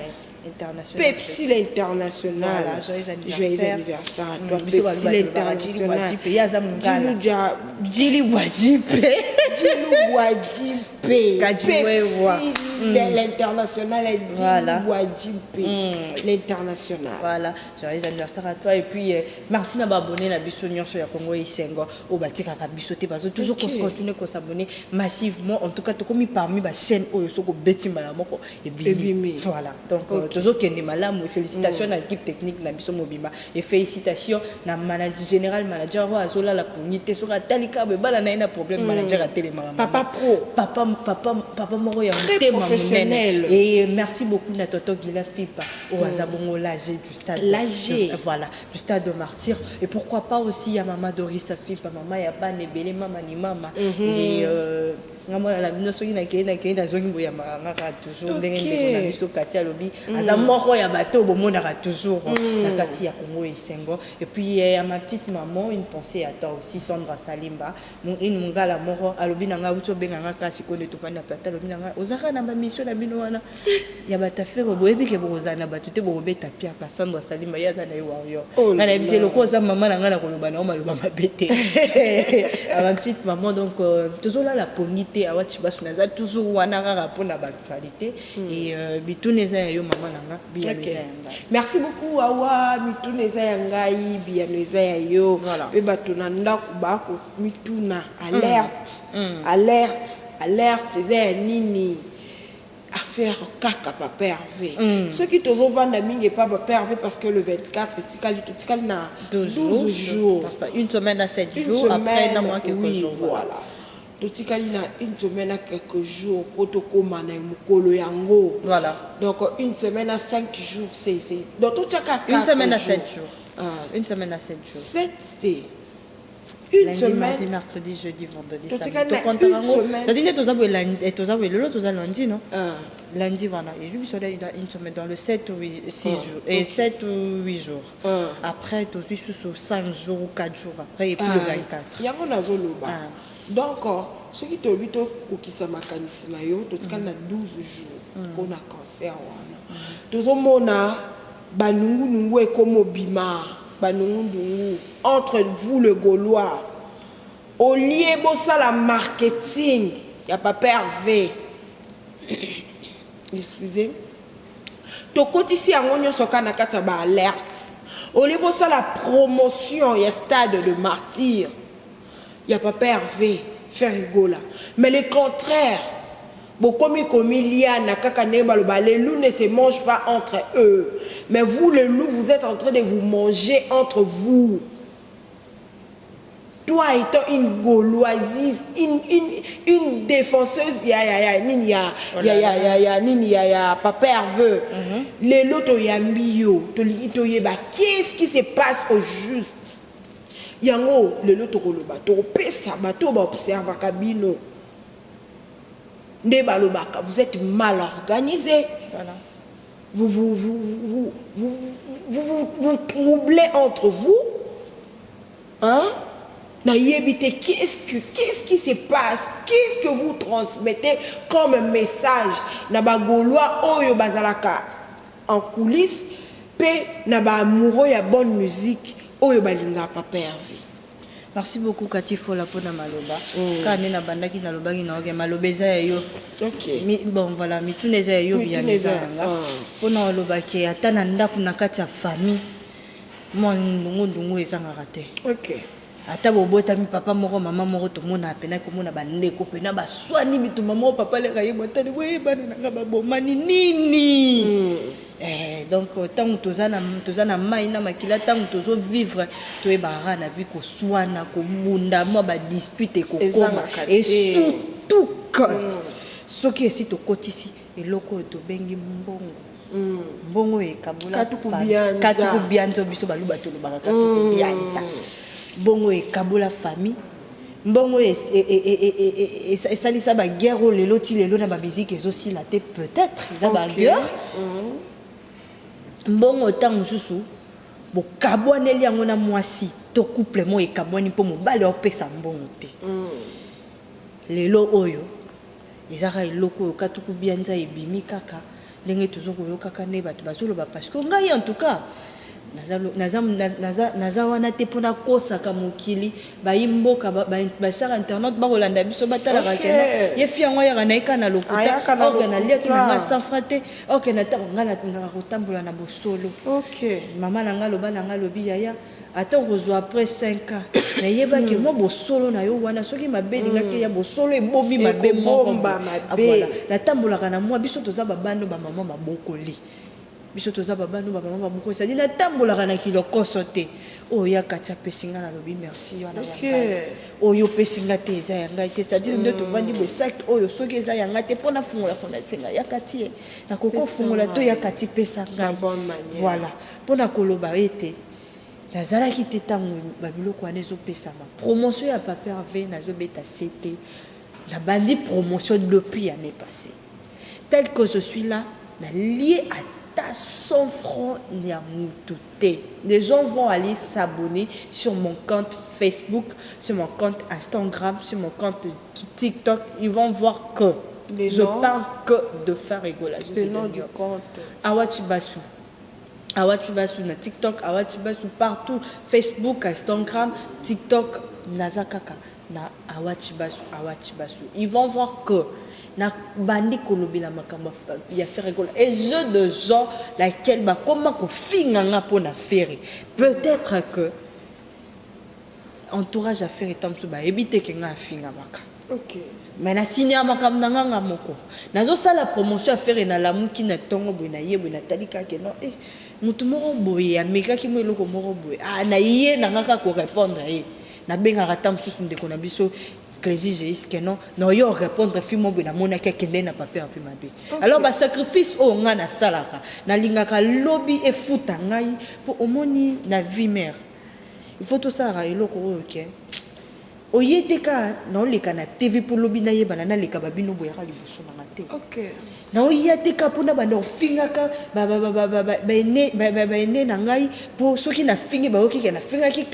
International. Pepsi l'international. Voilà, joyeux anniversaire. Joyeux anniversaire à toi. Biso Pepsi baloba l'international. Jili aza mongala. Jilu Jili Bwajipe. Jilu Bwajipe. Kajiwewa. Pepsi de l'international. Jilu Voilà. Bwajipe. L'international. Voilà, joyeux anniversaire à toi et puis merci na baabonné na biso nyonso ya Congo Esengo oyo batikaka biso te, bazo toujours continuer kos'abonner massivement. En tout cas tokomi parmi bachaîne oyo soki obeti mbala moko ebimi. Ebimi. Voilà, donc tozokende malamu et félicitations na équipe technique na biso mobimba et félicitations na manager, général manager oyo azolala pongi te. Soki atali kaka ebala na ye na problème, manager atelemaka. Papa pro. Papa, papa, papa moko ya Très motema professionnel. monene. Et merci beaucoup na tonton Gila Fipa oyo aza bongo l'AG du stade. L'AG. Voilà, du stade de Martyr. Et pourquoi pas aussi ya mama Doris Fipa, mama ya bana ebele, mama ni mama. Et nga mwana na bino, soki nakei nazongi boyambaka nga kaka toujours ndenge ndeko na biso Kati alobi, aza moko ya bato oyo bomonaka toujours na kati ya Congo Esengo. Et puis ya ma petite maman, une pensée à toi aussi, Sandra Salimba, une mongala moko alobi na nga, uti obenga nga kaka sikoyo nde tofandi na plateau, alobi na nga ozaka na bamission na bino wana ya bato affaire, boyebi ke bokozala na bato te, bokobeta piaka. Sandra Salimba, ye aza na ye warrior. Oh nga nayebi se là. loko oza mama na ngai na koloba na yo maloba mabe te. Ma petite maman, donc tozolala pongi te. Awa Cibasu naza toujours wana kaka mpona baactualité et bituna eza ya yo, mama na nga, biyano eza ya ngai. Merci beaucoup Awa. Mituna eza ya ngai, biyano eza ya yo. Voilà. Mpe bato na ndako bako mituna alerte, alerte, alerte eza ya nini? Affaire kaka papa Hervé. Soki tozovanda mingi epa papa Hervé, parce que le 24 etikali, totikali na 12 12 jours. Parce que une semaine à 7 Une jours après semaine, na mwa quelques oui, jours. Voilà, totikali na une semaine à quelques jours po tokóma na mokolo yango. Voilà. Donc une semaine à 5 jours, c'est donc totiaka Une 4 semaine à jours. 7 jours. Ah, Une semaine à 7 jours. 7 te, une Lundi, semaine. mardi, mercredi, jeudi, vendredi, Totikali samedi. na Tokontaka une yango. semaine. C'est-à-dire nde toza boye lundi, toza boye lelo, toza lundi, non? Ah. Lundi, voilà, et biso une semaine dans le 7 ou 8, 6 Ah, jours et 7 ou 8 jours. Ah. Après tozwi susu 5 jours ou 4 jours après et puis le 24. Yango nazoloba. Ah. Donc soki tolobi tokokisa makanisi na yo, totikali na 12 jours mpona concert wana. Tozomona banungunungu ekoma obima, banungunungu entre vous le Gaulois. Au lieu bosala marketing ya papa Hervé, excusez, tokotisi yango nyonso kaka na kati ya baalerte. Au lieu bosala promotion ya stade de Martyr ya papa Hervé Ferre Gola, mais le contraire, bokomi komiliana kaka. Ndenge baloba, les loups ne se mangent pas entre eux, mais vous le loup, vous êtes en train de vous manger entre vous. Toi étant une Gauloisiste, une défenseuse ya ya ya nini ya ya ya ya ya nini ya ya papa Hervé, lelo toyambi yo, tolingi toyeba qu'est-ce qui se passe au juste. Yango lelo tokoloba, tokopesa bato oyo baobservaka bino nde balobaka vous êtes mal organisé. Voilà. Vous vous troublez entre vous, hein? Nayebi te qu'est-ce qui se passe, qu'est-ce que vous transmettez comme message na bagaulois oyo bazalaka en coulisses mpe na baamoureux ya bonne musique oyo balingaka papa Hervé. Merci beaucoup Kati Fola mpona maloba. Kaka nde nabandaki, nalobaki na oke maloba eza ya yo. Bon voilà, mituna eza ya yo, biyano eza ya nga. Mpona olobaki ata na ndako, na kati ya famille, mwa ndungu ndungu ezangaka te. Ata bobotami papa moko mama moko, tomonaka pena komona bandeko pena baswani bitumba moko, papa leka ye botali boye bana na nga babomani nini. Eh, donc ntango toza na mai na makila, ntango tozovivre, toyebaka kaka na vie koswana, kobunda, mwa badispute ekokoma. Ezangaka te. Et surtout que soki esi tokotisi eloko oyo tobengi mbongo, mbongo oyo ekabola Katuku bianza. Katuku bianza, biso baluba tolobaka katuku bianza. Mbongo oyo ekabola famille, mbongo oyo esalisa baguerre oyo lelo ti lelo na bamiziki ezosila te, peut-être eza baguerre. Mbongo ntango mosusu bokabwaneli yango na mwasi to couple moko ekabwani mpo mobali aopesa mbongo te. Lelo oyo ezaka eloko oyo katuku bianza ebimi kaka ndenge tozo koyokaka nde bato bazoloba, parce que ngai en tout cas naza wana te mpona kosaka mokili. Bayi mboka, bachers internautes bakolanda biso, batalaka keno ye fi yango ayaka na ye kaka na lokuta. Ayaka na Oke naliaki na nga lokuta. 100 francs te. Oke na ntango ngai nalingaka kotambola na bosolo. Mama na ngai aloba na ngai, alobi: "Yaya, ata okozwa après 5 ans, nayebaki mwa bosolo na yo wana, soki mabe elingaki ya bosolo ebomi mabe moko Ekobomba boye." mabe. Ah, voilà. Natambolaka na mwa biso toza babano bamama mabokoli, biso toza babano bamama mabokoli, c'est-à-dire natambolaka na kilokoso te. Oyo ya kati apesi ngai, nalobi merci wana ya ngai. Oyo opesi nga te, eza ya ngai te. C'est-à-dire nde tovandi boye, sac oyo soki eza ya ngai te, mpo nafungola fo nasenga ya kati ye, nakoki kofungola to ya kati pesa Na ngai. bonne manière. Voilà, mpona koloba ete nazalaki te ntango babiloko wana ezopesama. Promotion ya Papa Herve, nazobeta ct, nabandi promotion depuis année passée. Tel que je suis là, nalie ata 100 francs ya mutu te. Les gens vont aller s'abonner sur mon compte Facebook, sur mon compte Instagram, sur mon compte TikTok, ils vont voir que Les je noms. parle que de Ferre Gola. Je Le suis nom de du New York. compte. Awachi Basu. Awachi Basu na TikTok, Awachi Basu partout, Facebook, Instagram, TikTok, naza kaka na Awachi Basu, Awachi Basu. Ils vont voir que na bandi kolobela makambo ya Ferre Gola et jeu de gens laquelle bakoma kofinga nga mpona Ferre. Peut-être que entourage ya Ferre ntango mosusu bayebi te ke nga afingamaka. Mais nasinya makambo na nganga moko, nazosala promotion ya Ferre, nalamuki na ntongo boye, naye boye, natali kaka no eh, motu moko boye amekaki mo eloko moko boye. Ah, na ye na nga kaka korépondre ye, nabengaka ata mosusu ndeko na biso Clési Géis ke non, na oyo répondre fi mo boye, namonaki akende na papier afi mabe. Alors basacrifice oyo ngai nasalaka, nalingaka lobi efuta ngai, mpo omoni na vie mare, il faut tosalaka eloko oyo ke oye te kaka naoleka na TV mpo lobi nayebana, naleka babino boyaka liboso nanga te. Naoya te kaka mpona banda ofingaka baene na ngai, mpo soki nafingi, bayoki ke nafingaki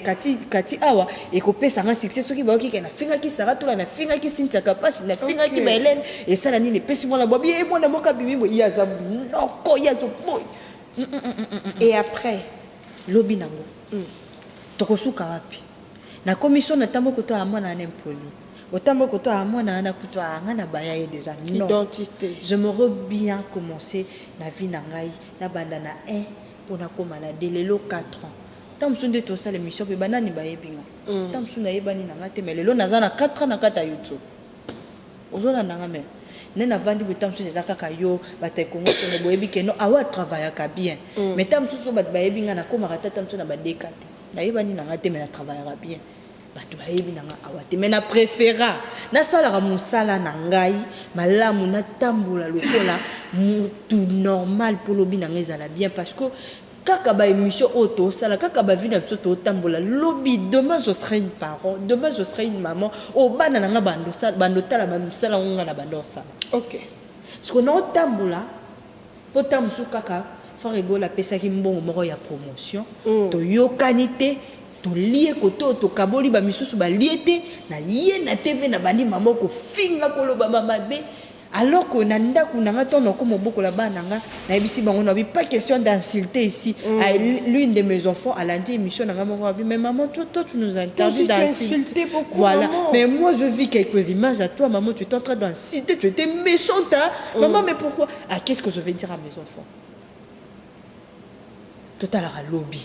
kati kati awa, ekopesa nga succès. Soki bayoki ke nafingaki Sara Tola, nafingaki Cynthia Kapasi, nafingaki bahelene, esala nini? Epesi mwana bwabi ye mwana moko abimi boye, ye aza noko, ye azoboy. Et après? Lobi nango tokosuka wapi? Nakomi so natambo koto ya mwana wana impoli, otambo koto ya mwana wana kutu anga na baya ye déjà. Non. Identité. J'aimerais bien commencer na vie na ngai, nabanda na 1 mpo nakóma na de lelo 4 ans. Ntango mosusu nde tosala émission mpe banani bayebi nga, ntango mosusu nayebani na nga te, mais lelo naza na 4 ans na kati ya YouTube, ozolanda nga. Mais nde navandi boye, ntango mosusu eza kaka yo, bato ya Kongo tone boyebi ke no awa travaillaka bien, mais ntango mosusu bato bayebi nga, nakomaka tata mosusu na badeka te, nayebani na nga te, mais natravaillaka bien, bato bayebi na nga awa te. Mais na préféra nasalaka mosala na ngai malamu, natambola lokola mutu normal mpo lobi na ngai ezala bien, parce que kaka baémission oyo tosala, kaka bavie na biso totambola, lobi, demain je serai une parent, demain je serai une maman oyo bana na nga bandotala bamisala ngo nga na bando osala. Parce que naotambola mpo ta mosusu kaka Ferre Gola apesaki mbongo moko ya promotion, toyokani te, tolie kote oyo tokaboli, bamisusu balie te, na ye na TV na bandi mama kofinga, koloba mabe, alors que na ndako na nga, ntango nakoma obokola bana na nga, nayebisi bango na bi pas question d'insulter ici. Ah, l'une de mes enfants alandi émission na nga moko, abi: "Mais maman, toi, toi tu nous interdis aussi, tu d'insulter." insultais beaucoup, Voilà. maman. Mais moi, je vis quelques images à toi, maman, tu es en train d'insulter, tu étais méchante, hein? Maman, mais pourquoi? Ah, qu'est-ce que je vais dire à mes enfants? Totalaka lobi.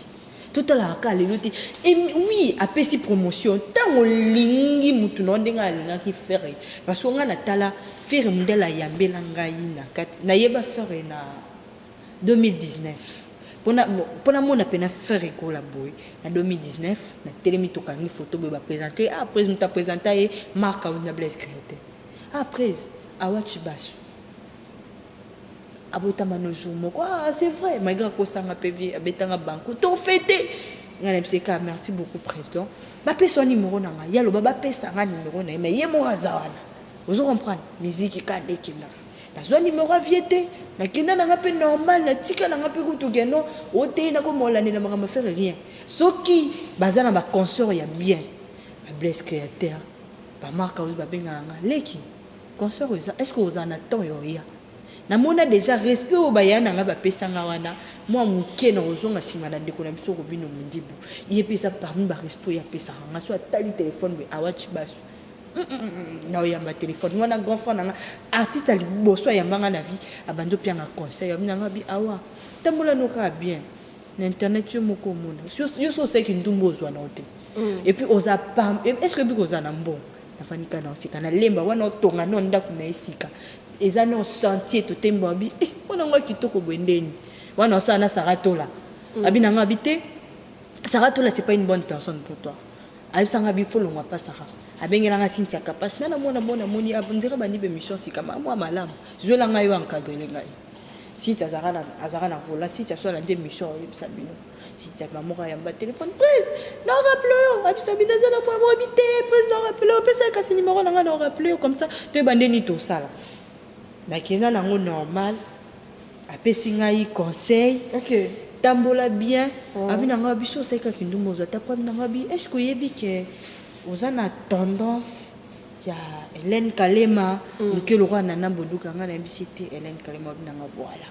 Totalaka kaka lelo te. Et oui, apesi promotion. Ntango olingi mutu na yo ndenge alingaki Ferre. Parce que nga natala Ferre mundele ayambela ngai na kati. Nayeba Ferre na 2019. Pona pona mona pena Ferre Gola boye na 2019 natelemi tokangi photo boye ba presente ye. Ah prez mutu a presenta ye Marc House na Blaise Créateur. Ah prez Awa Tshibasu. Abotama no jour moko ah c'est vrai malgré akosanga pe vie abetanga banco to fete nga na biso ka merci beaucoup président bapesa numéro na nga ye aloba bapesa nga numéro na ye mais ye moko aza wana ozo comprendre musique ka nde ekendaka nazwa numéro ya vie te nakenda na nga mpe normal natika na nga mpe kutu keno oteyi nakoma olandela makambo affaire rien soki baza na baconsort ya bien bablaise créateur bamarka oyo babengaka nga leki Concert oyo eza est ce que ozala na temps ya oya? Na mona dejà respect oyo ba yaya na nga ba pesa nga wana mua muke na kozonga sima na ndeko na biso Robino Mundibu ye pe eza parmi ba respect oyo apesaka nga soki atali telephone boye Awa Tshibasu humm na oyamba telephone wana grand frère na nga artiste ya liboso ayamba nga na vie abandi opia nga conseil abi na nga abi Awa tambola no kaka bien na internet yo moko omona yo soki osali kindumba ozua na yo te et puis oza est ce que oyebi kozala na mbongo Nafandi kaka na sika na lemba wana otonga no ndako na ye sika eza no chantier totemba abi eh wana ngo kitoko boye ndeni wana osala na Sarah Tola mm. abi na nga abi te Sarah Tola c'est pas une bonne personne pour toi ayebisa nga abi faut longwa pa Sarah abengela nga Cynthia Kapash nana mona mona moni ndira bandi be mission sika ma mwa malamu zwela nga yo encadrer ngai Cynthia azalaka na azalaka na volant Cynthia so alandi émission oyebisa bino Cynthia moko ayamba telefone prise na rappele yo abisa bino eza na mwa boyebi te prise na rappele yo pesa ye kasi numero na ngai na rappele yo comme ça toyeba nde nini tosala nakenda nango normal apesi ngai conseil okay. tambola bien oh. abi na ngai biso osali kaka kindumba ozwa ta problème na ngai abi est ce que oyebi ke oza na tendance ya Hélène Kalema moke mm. lokola Nana Boduka ngai nayebisi te Hélène Kalema abi na ngai voilà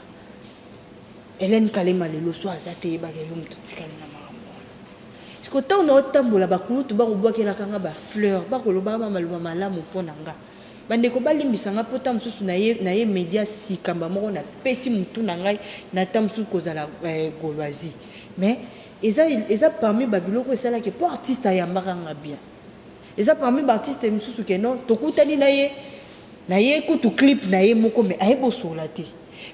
Helène Kalema lelo so aza te yebaka yo moto otikali na makambo wana. Siko ntango na otambola bakulutu bakobwakelaka nga ba fleur bakolobaka ba maloba malamu mpo na nga. Bandeko balimbisa nga mpo ntango mosusu na ye na ye media sika mba moko napesi motu na ngai na ntango mosusu kozala eh, gauloisie mais eza eza parmi ba biloko esalaki mpo artiste ayambaka nga bien. Eza parmi ba artiste misusu ke non tokutani na ye na ye kutu clip na ye moko mais aye bosolola te.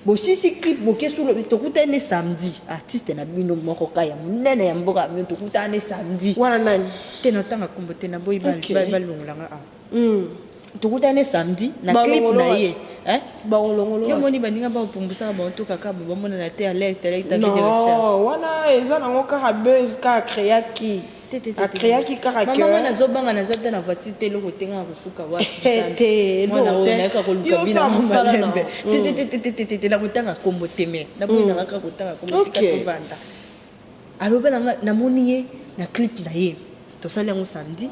Bosisi clip boke sous tokutani ne samedi artiste na bino moko ka ya munene ya mboka na bino tokutani ne samedi. Wana nani? Te na tanga kombo te na boyi ba ba longola nga awa. Tokutani ne samedi na clip na ye. Hein? Bakolongolo. Yo moni baninga ba pumbusaka bango to kaka bo bamonana te alerte alerte avis de recherche. Non, wana eza nango kaka buzz kaka créaki. A creaki kaka que. Maman nga nazo banga naza ata na voiture te eloko te nga nakosuka wapi Nzambe. Te Mwana eloko oyo te. nayaka koluka Yo bina osala ngo mosala na malembe. yo. Te te te te te te te nakotanga kombo te mais naboyi nanga kaka kotanga kombo tika Ok. tovanda. Aloba na nga namoni ye na clip na ye tosali yango samedi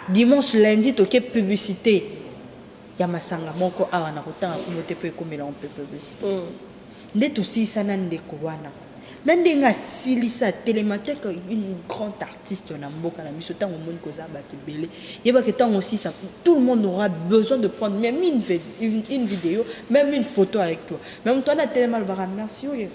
dimanche lundi toke publicité ya masanga moko awa nakotanga kombo te po ekomela ngo mpe publicité. Nde tosilisa na ndeko wana na ndenge asilisa atelema te une grande artiste na mboka na biso ntango omoni koza bato ebele yebaka ntango osilisa tout le monde aura besoin de prendre même une, une, une vidéo même une photo avec toi mais moto wana atelema alobaka merci oyo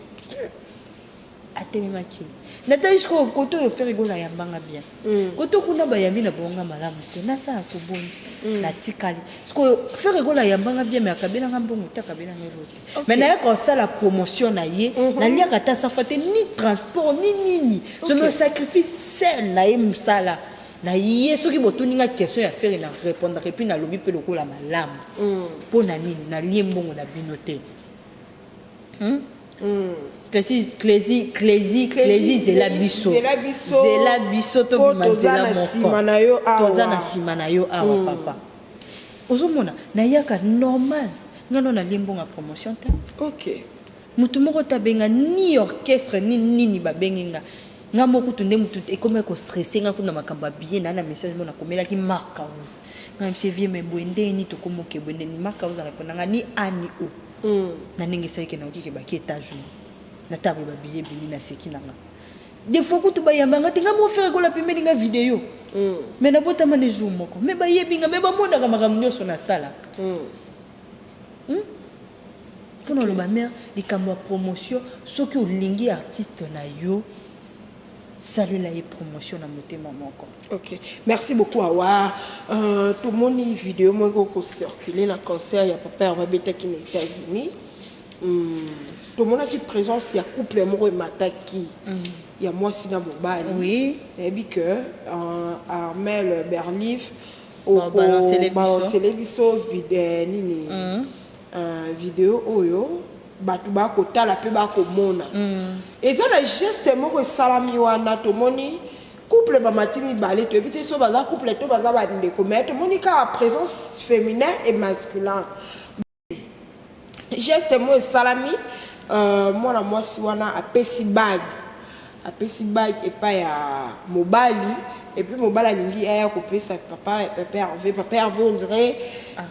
atelemaki natali sikoyo kote oyo Ferre Gola ayambanga bien mm. kote kuna bayambi na bonga malamu te nasala koboni mm. natikali sikoyo Ferre Gola ayambanga bien mais akabelanga mbongo te akabelanga elo te okay. mais nayaka kosala promotion na ye mm -hmm. naliaka ata safa te ni transport ni nini okay. je me sacrifie seul na ye mosala na ye soki botuni nga question ya Ferre na répondre et puis nalobi mpe lokola malamu mpo mm. na nini nalie mbongo na bino te Hmm? Mm. Clési, Clési, Clési, Clési, zela biso. Zela biso. Zela biso tobima nzela moko. Sima na yo awa. Toza na sima na yo awa mm. papa. Ozomona nayaka normal. Nga no nalie mbongo ya promotion te. OK. Mutu moko te abenga ni orchestre ni nini babengi nga. Nga moko kutu nde mutu ekomaki ko stresser nga kuna makambo ya billet na na message moko nakomelaki Marc House. Nga monsieur vieux mais boye ndenge nini tokomi oke boye ndenge nini Marc House a répondre nga ni A ni O. Na ndenge esali ke nakoki ke bake Etats-Unis na tala boye ba billet ebimi naseki na nga. Des fois kutu bayamba nga te nga moko Ferre Gola apimeli nga video mais nabotama nde jour moko mais bayebi nga mais bamonaka makambo nionso nasalaka. Hum? Pona oloba mère likambo ya promotion soki olingi artiste na yo. Salela ye promotion na motema moko. Ok merci beaucoup awa euh, tomoni video moko ko circuler na concert ya papa Herve abetaki na États-Unis hmm, tomonaki présence ya couple moko emataki mm. ya mwasi na mobali oui. nayebi que euh, Armel Berlif okobalancele biso vide nini mm. euh, video oyo bato bakotala mpe bakomona mm. eza na geste moko esalami wana tomoni couple bamati mibale toyebi te so baza couple to baza bandeko mais tomoni kaka présence féminin et masculin geste moko esalami euh, mwana mwasi wana apesi bague apesi bague epai ya mobali et puis mobali alingi aya kopesa papa papa Hervé papa Hervé on dirait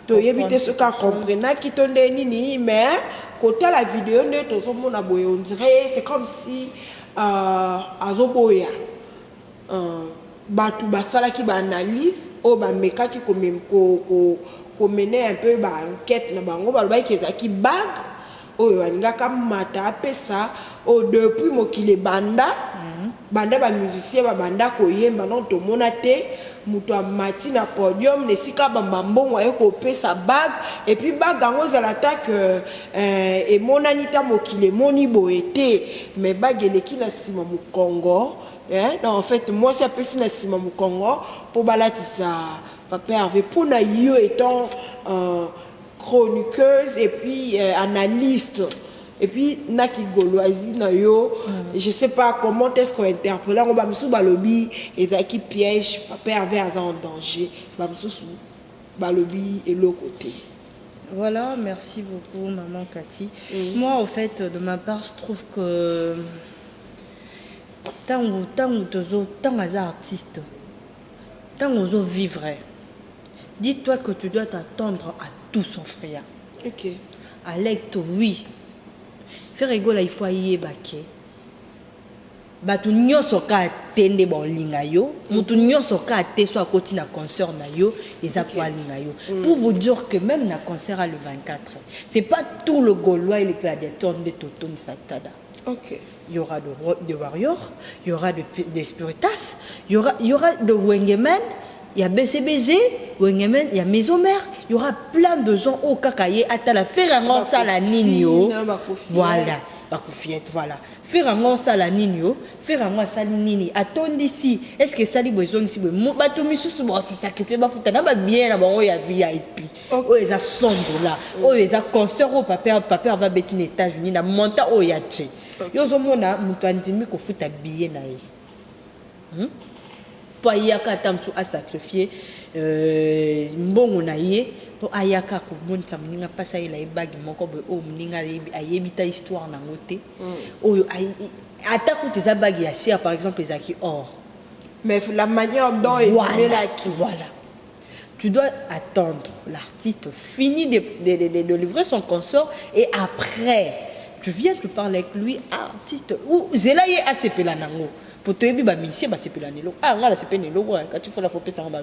toyebi te soki acomprenaki to nde nini mais kotala video nde tozomona boye on dirait c'est comme si euh, azoboya euh, bato basalaki baanalyse oyo bamekaki komene un peu baenquête na bango balobaki ezalaki bague oyo alingaka mata apesa oyo depuis mokili ebanda banda bamusicien babanda koyemba non tomona te moto amati na podium na esika bamba mbongo aye kopesa bague et puis bague yango ezala ta ke euh, emonani ta mokili emoni boye te mais bague eleki na nsima mokongo eh? donc en fait mwasi apesi na nsima mokongo mpo balatisa papa Hervé mpona yo étant euh, chroniqueuse et puis euh, analyste et puis naki gauloisie na yo mm. je sais pas comment est-ce qu'on interpelle yango bamosusu balobi ezalaki piège papa Hervé aza en danger bamosusu balobi eloko te. Voilà, merci beaucoup maman Cathy. Mm. Moi au fait de ma part je trouve que tango tango tozo tango aza artiste tango ozo vivre dis-toi que tu dois t'attendre à tout son frère. Ok. Alect oui. Ferre Gola il faut ayeba ke bato nyonso ka te nde baolinga yo moto nyonso ka te so akoti na concert na yo eza po alinga yo mm. Pour vous dire que même na concert à le 24 c'est pas tout le Gaulois et les gladiateurs nde totondisa stade. Ok. Il y aura de, de Warriors, il y aura de, de Spiritas, il y aura, il y aura de Wengeman, il y a BCBG, Wengeman, il y a Maison Mère, il y aura plein de gens au kakaye, atala, faire un sala nini Voilà, bakofiette, voilà. Faire un sala nini faire un sala nini, atondisi, est-ce que sali bozongisi boye, bato misusu bo se sacrifier bafuta na ba bien na bango ya VIP. Oyo eza 100 dollars, oyo eza concert oyo papa papa va beti na États-Unis na montant oyo ya tse. Yo ozomona moto andimi kofuta billet na ye. Hmm? Po ayaka ata mosusu asacrifie euh, mbongo na ye mpo ayaka komonisa moninga mpasi ayela ye bague moko boye oyo moninga ayebi ta histoire nango te oyo ata kutu eza bague ya cher par exemple ezalaki or. Mais la manière dont voilà, emelaki. Voilà. Tu dois attendre l'artiste finit de, de, de, de, livrer son consort et après tu viens tu parles avec lui artiste ou zela ye asepela nango po toyebi bamusicien basepela na eloko ah nga nasepeli na eloko kati fola fopesanga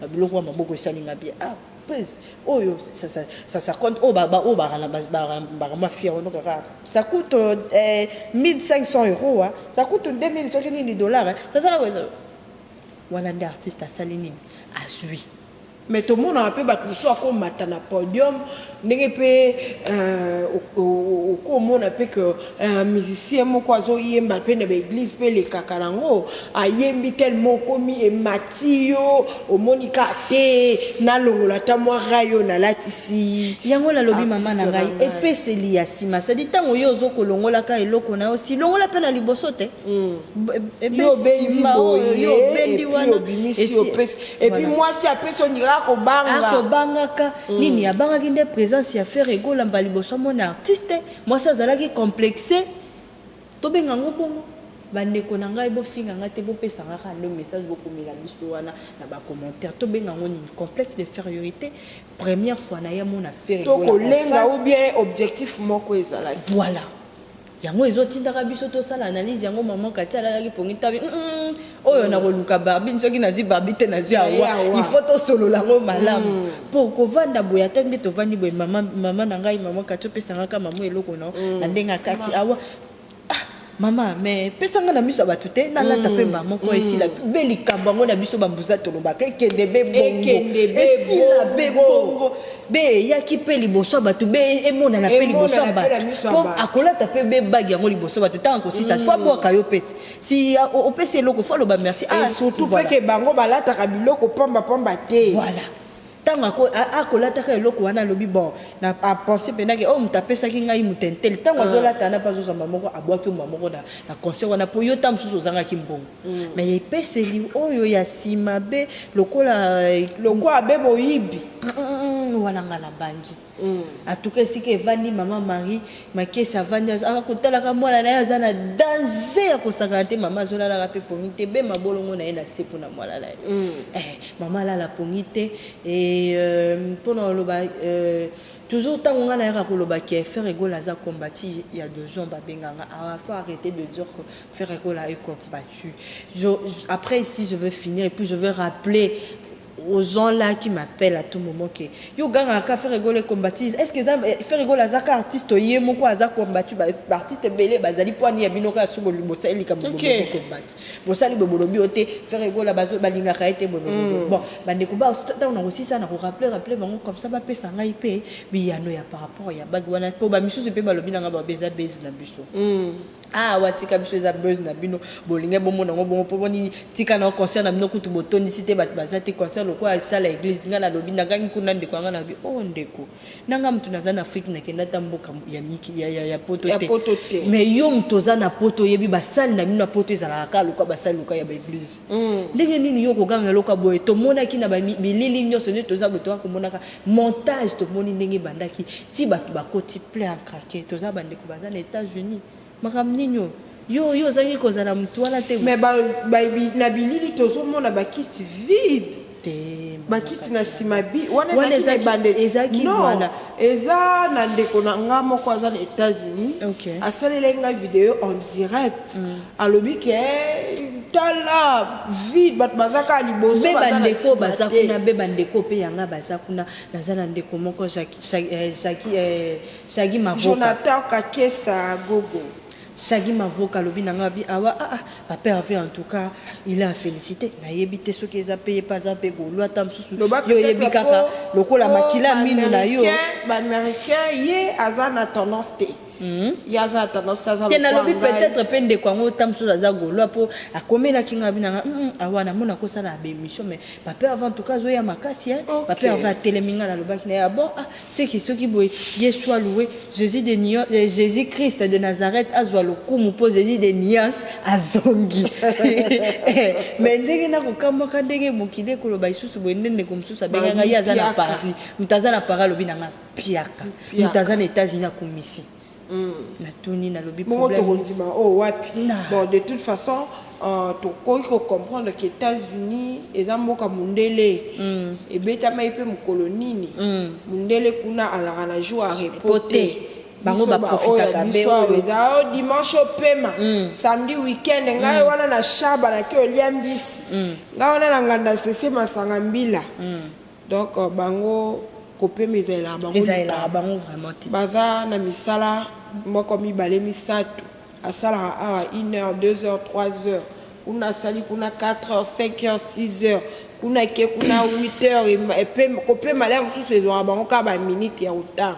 babiloko ya maboko esalinga bien ah please oyo ça, ça, ça, ça compte oyo oyo bakamwa fier ono kaka ça coûte euh, 1500 euros hein. Ça coûte 2000 soki nini dollars hein. Ça sala wana nde artiste asali nini azwi. Mais tomonaka mpe bato mosusu akomata na podium ndenge mpe okomona mpe ke musicien moko azoyemba mpe na baeglise mpe elekaka nango ayembi tellement okomi emati yo omoni ka te nalongola ata mwa rai oyo nalatisi yango nalobi mama na ngai epeseli ya nsima sadi ntango yo ozokolongolaka eloko na yo si longola mpe na liboso te yo obendi boye yo obendi wana obimisi opesi et puis mwasi apesi ondira akobanga akobangaka nini abangaki nde présence ya Ferre Gola mba liboso amona artiste mwasi azalaki complexe tobenga yango bongo bandeko na ngai bofinga ngai te bopesa nga kaka nde message bokomela biso wana na bacommentaire tobenga yango nini complexe d'infériorité première fois na ye amona Ferre to kolenga ou bien objectif moko ezalaki voilà yango ezotindaka biso tosala analyse yango mama kati alalaki pongi tabi oyo nakoluka barbi soki nazwi barbi te nazwi awa il faut tosolola yango malamu mpo kovanda boye ata nde tovandi boye mama mama na ngai mama kati opesanga ka mama eloko na na ndenge akati awa. Mama, mais pesa nga na miso ya bato te, nalata mpe mbala moko esila be likambo yango na biso bambuza tolobaka ekende be bongo, Ekende be esila be bongo. bongo, be eyaki mpe liboso ya bato, be emonana mpe liboso ya Emonana mpe na bato, miso ya mpo bato. akolata mpe be bagi yango liboso ya bato ntango akosisa, fo abwaka yo mpe ti si opesi eloko, fo aloba merci. Et surtout voilà. mpe ke bango balataka biloko pambapamba te. Voilà, ntango akolataka eloko wana, alobi bon, na apense mpendake oyo moto apesaki ngai, moto intele. Ntango azolata wana mpe azozwa moko, abwaki mbwa moko na concert wana, mpo yo ta mosusu ozangaki mbongo, mais epeseli oyo ya nsima be lokola Lokola be moyibi. Wana nga na bangi. En tout cas, esika evandi mama Marie Makesi, avandi akotalaka mwana na ye aza na danger ya kosakana te. Mama azolalaka mpe pongi te, be mabolongo na ye na se mpona mwana na ye. Mama alala pongi te. Mpona koloba toujours, ntango ngai nayaka koloba ke Ferre Gola aza combattu, il y a deux ans babenganga: ah, faut arrêter de dire que Ferre Gola est combattu. Après ici, je veux finir et puis je veux rappeler aux gens là qui m'appellent à tout moment que yo gangaka Ferre Gola est combattu. Est ce que eza Ferre Gola azaka artiste ye moko aza combattu? Baartiste ebele bazali. Mpo ani ya bino kaka so bosali likambo combattu, bosali boye, bolobi yo te Ferre Gola balingaka ye te boye. Bon, bandeko, ba ntango na kosisa na korappeler rappeler bango comme ça, bapesa ngai mpe biyano ya par rapport ya bague wana, mpo bamisusu mpe balobi nanga babe eza base na biso. Ah, watika biso, eza buzz na bino, bolingi bomona yango bongo. Mpo nini tika na concert na bino kutu botondisi te, bato baza te, concert lokola esala église. Ngai nalobi, nagangi kuna, ndeko yanga, nalobi: o oh, ndeko nanga, motu naza na Afrique, nakenda ata mboka ya miki ya poto Ya te. poto te. Mais yo moto oza na poto, oyebi basali na bino na poto ezalaka kaka lokola basali lokola ya baéglise. Ndenge nini yo koganga eloko ya boye? Tomonaki na bilili nyonso nde toza boye, toka komonaka montage, tomoni ndenge ebandaki ti bato bakoti plein à craquer. Toza bandeko baza na États-Unis, makambo nini oyo yo ozangi kozala motu wana te? Mais na bilili tozomona bakiti vide. Te. Bakiti na nsima bi wana. Wana ezalaki na ebandeli. Ezalaki Non, voilà. eza na ndeko na nga moko aza na États-Unis, asalelaki ngai video en direct, alobi ke tala vide, bato baza kaka liboso, be baza na bandeko nsima baza te. kuna, be bandeko mpe yanga baza kuna. Naza na ndeko moko Shagi Mavoka. Jonathan Kakesa Gogo. Shagi Mavoka alobi na ngai abi awa: ah, ah, papa Hervé, en tout cas il a félicité. Nayebi te soki eza mpe ye mpe aza mpe golo ata mosusu. Loba. Yo oyebi kaka lokola makila minu na yo. Baaméricain, ye aza na tendance te, ye aza na tendance te, aza te. Lokola Nalobi ngai. Peut-être mpe ndeko yango ta mosusu aza gaulois, mpo akomelaki ngai, abi nanga: awa namona kosala baémission, mais papa avant, en tout cas azoya makasi, hein. Papa Hervé atelemi." Ngai nalobaki na ye: ah bon, ah, seki soki boye, ye soit loué Jésus de Nuance, Jésus Christ de Nazareth azwa lokumu, mpo Jésus de Nuance azongi. Mais ndenge nakokamwaka ndenge mokili ekoloba lisusu boye, nde ndeko mosusu abenganga, ye aza na Piaka. Paris. Moto aza na Paris alobi nanga piaka. Piaka. Moto aza na États-Unis akomisi, natuni, nalobi Bongo problème. tokondima oyo wapi? Na. Bon, de toute façon, tokoki kocomprendre ke États-Unis eza mboka mondele, ebetamaki mpe mokolo nini, mondele kuna azalaka na jour ya repos Po te. te. Bango Biso baprofitaka baoyo ya be biso awa oyo. eza o dimanche opema, samedi weekend. Ngai wana na shaba naki olia mbisi, ngai wana na nganda sese masanga mbila. Donc bango kopema ezalelaka bango Ezalelaka likambo. bango vraiment te. Baza na misala moko, mibale, misato, asalaka awa 1 heure, 2 heures, 3 heures, kuna asali kuna 4 heures, 5 heures, 6 heures, kuna ke kuna 8 heures. Kopema lere mosusu ezwaka bango kaka baminute ya kotanga.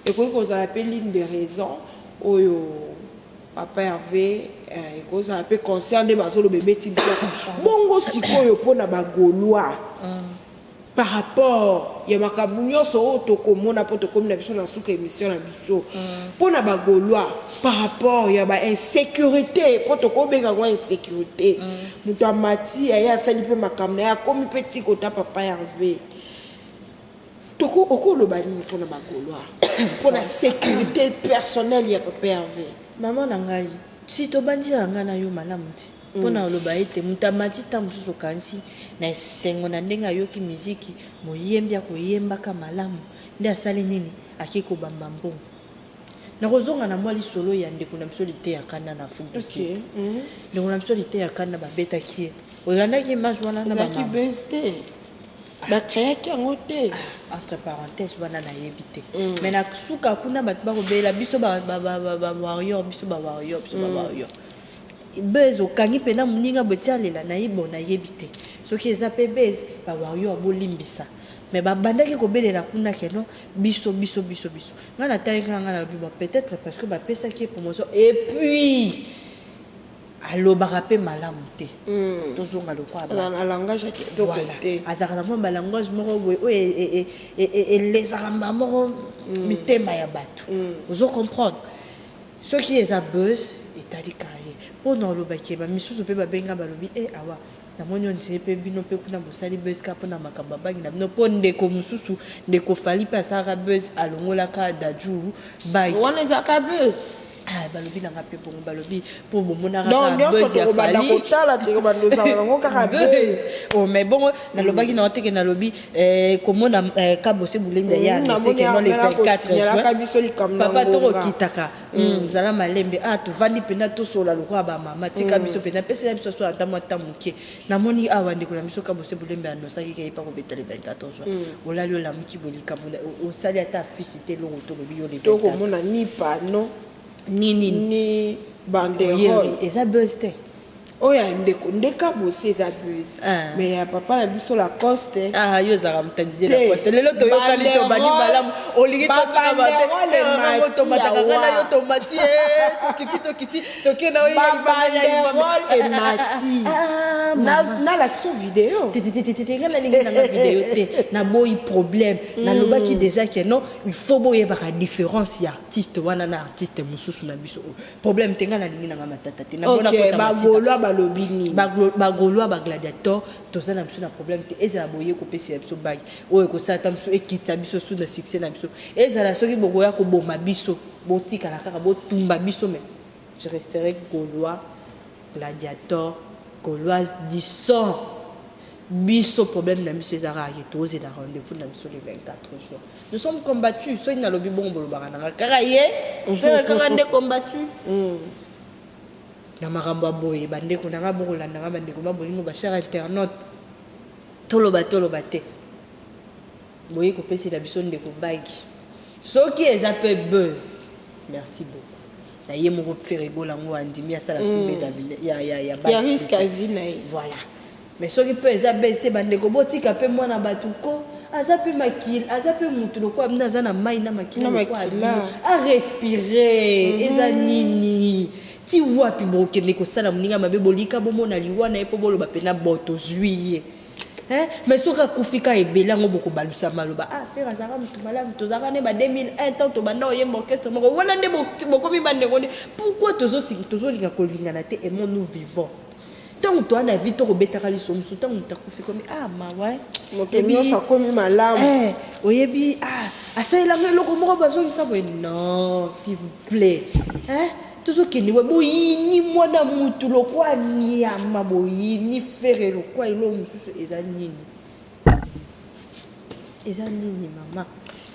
Ekoki kozala mpe l'une des raisons oyo papa Hervé, ekozala mpe concert nde bazoloba ebeti biloko bongo. Sikoyo mpona bagaulois, par rapport ya makambo nyonso oyo tokomona, mpo tokomi na biso na suka émission na biso, mpo na bagaulois, par rapport ya bainsécurité, mpo tokobenga yango insécurité, moto amati aye asali mpe makambo na ye, akomi mpe ti kota papa Hervé, toko okoloba nini mpona bagaulois, mpona sécurité personnelle ya papa Hervé? Mama na ngai, si tobandisaka ngai na yo malamu te, mpo na oloba ete moto amati ta mosusu okanisi na esengo na ndenge ayoki miziki, moyembi akoyembaka malamu, nde asali nini, ake kobamba mbongo. Nakozonga na mwa lisolo ya ndeko na biso Liteya Kanda na Afrique du Sud. Ndeko na biso Liteya Kanda, babetaki ye, olandaki image wana na Ezalaki bamama. base te. Bacréaki yango te. Ah, entre parenthèse wana nayebi te, mais na suka kuna bato bakobela biso bawarrior, biso bawarrior, biso bawarrior. Buzz okangi mpena moninga boye ti alela na ye. Bon, nayebi te soki eza mpe buzz. Bawarrior, bolimbisa, mais babandaki kobelela kuna keno biso, biso, biso, biso. Ngai natalaki na ngai, nalobi bon, peut-être parce que bapesaki ye promotion et puis alobaka mpe malamu te. Tozonga lokwa. Na langage ya kitoko te. Azalaka na mwa balangage moko boye oyo elezaka mba moko mitema ya bato. Ozo comprendre, soki eza buzz, etali kaka ye. Mpo na olobaki, bamisusu mpe babenga, balobi e awa namoni ondire mpe bino mpe kuna bosali buzz kaka mpona makambo abangi na bino, mpo ndeko mosusu, ndeko Fally mpe asalaka buzz, alongolaka Dadju bagi. Wana ezalaka buzz. Ah, balobi nanga mpe bongo, balobi mpo bomonaka. Donc nyonso tokobanda kotala, tokobanda ozala nango kaka buzz. Oh, mais bongo nalobaki nango teke, nalobi komona Kabose Bulembi ya no le 24 biso likambo. Papa, tokokitaka, zala malembe. Ah, tovandi mpenza, tosola lokola bamama. Tika biso mpenza, pesela biso so ata mwa ta moke. Namoni awa ndeko na biso Kabose Bulembi anosaki ke yepa kobeta le 24 juin. Olali, olamuki boye, likambo osali ata affiche te, eloko tolobi yo le 24. Tokomona ni pano nini ni banderole. Eza buzz te. Oyo ya ndeko ndeka bosi eza buzz, mais ya papa na biso Lacoste. Ah, yo ozalaka motandide Lacoste. Lelo toyokani, tobandi malamu, olingi tosuka mabe. Tomataka nga na yo, tomati, tokiti, tokiti, tokende. Banderole emati nalakisi video. Tetetetete, nga nalingi nanga video te, naboyi problème. Nalobaki déjà ke non, il faut boyebaka différence ya artiste wana na artiste mosusu na biso oyo. Problème te, nga nalingi nanga matata te. Bagaulois balobi nini? Bagaulois, bagladiator, toza na biso na problème te. Ezala boye kopesela biso bagi oyo ekosala ta biso, ekitisa biso su na succès na biso. Ezala soki bokoya koboma biso, botikala kaka botumba biso, mais je resterai gaulois, gladiator, gauloise du sang. Biso problème na biso eza kaka ke tozela rendez-vous na biso le 24 juin. Nous sommes combattus. Soki nalobi bongo, bolobaka nanga kaka ye soki kaka nde combattu na makambo ya boye. Bandeko nanga, bokolandanga, bandeko babolingo, bachers internaute, toloba toloba te. Boye kopesela biso ndeko bagi, soki eza mpe buzz, merci beaucoup na ye moko. Ferre Gola yango andimi asala sumba eza ya risque ya vie na ye. Voilà, mais soki mpe eza buzz te, bandeko, botika mpe mwana bato ko aza mpe makili, aza mpe mutu lokola bino, aza na mai na makila lokola bino, arespire. Eza nini ti wapi bokende kosala moninga mabe? Bolika bomona liwa na ye mpo boloba mpena bo tozwi ye. Mais soki akufi ka ebele yango, bokobalusa maloba: ah, Ferre azalaka motu malamu, tozalaka ne ba 2001 tant tobanda oyemba orchestre moko wana nde bokomi bandeko nde. Pourquoi tozolinga kolingana te? Aimons nous vivant, ntango toa na vie, tokobetaka liso mosusu. Ntango moto akufi, komi ah mawa. Moto nyonso akomi malamu. Oyebi, ah, asalelanga eloko moko, bazongisa boye. Non, s'il vous plaît, hein? Tozokende we boyini mwana mutu lokwa nyama, boyini Ferre lokwa eloko mosusu. Eza nini? Eza nini, mama?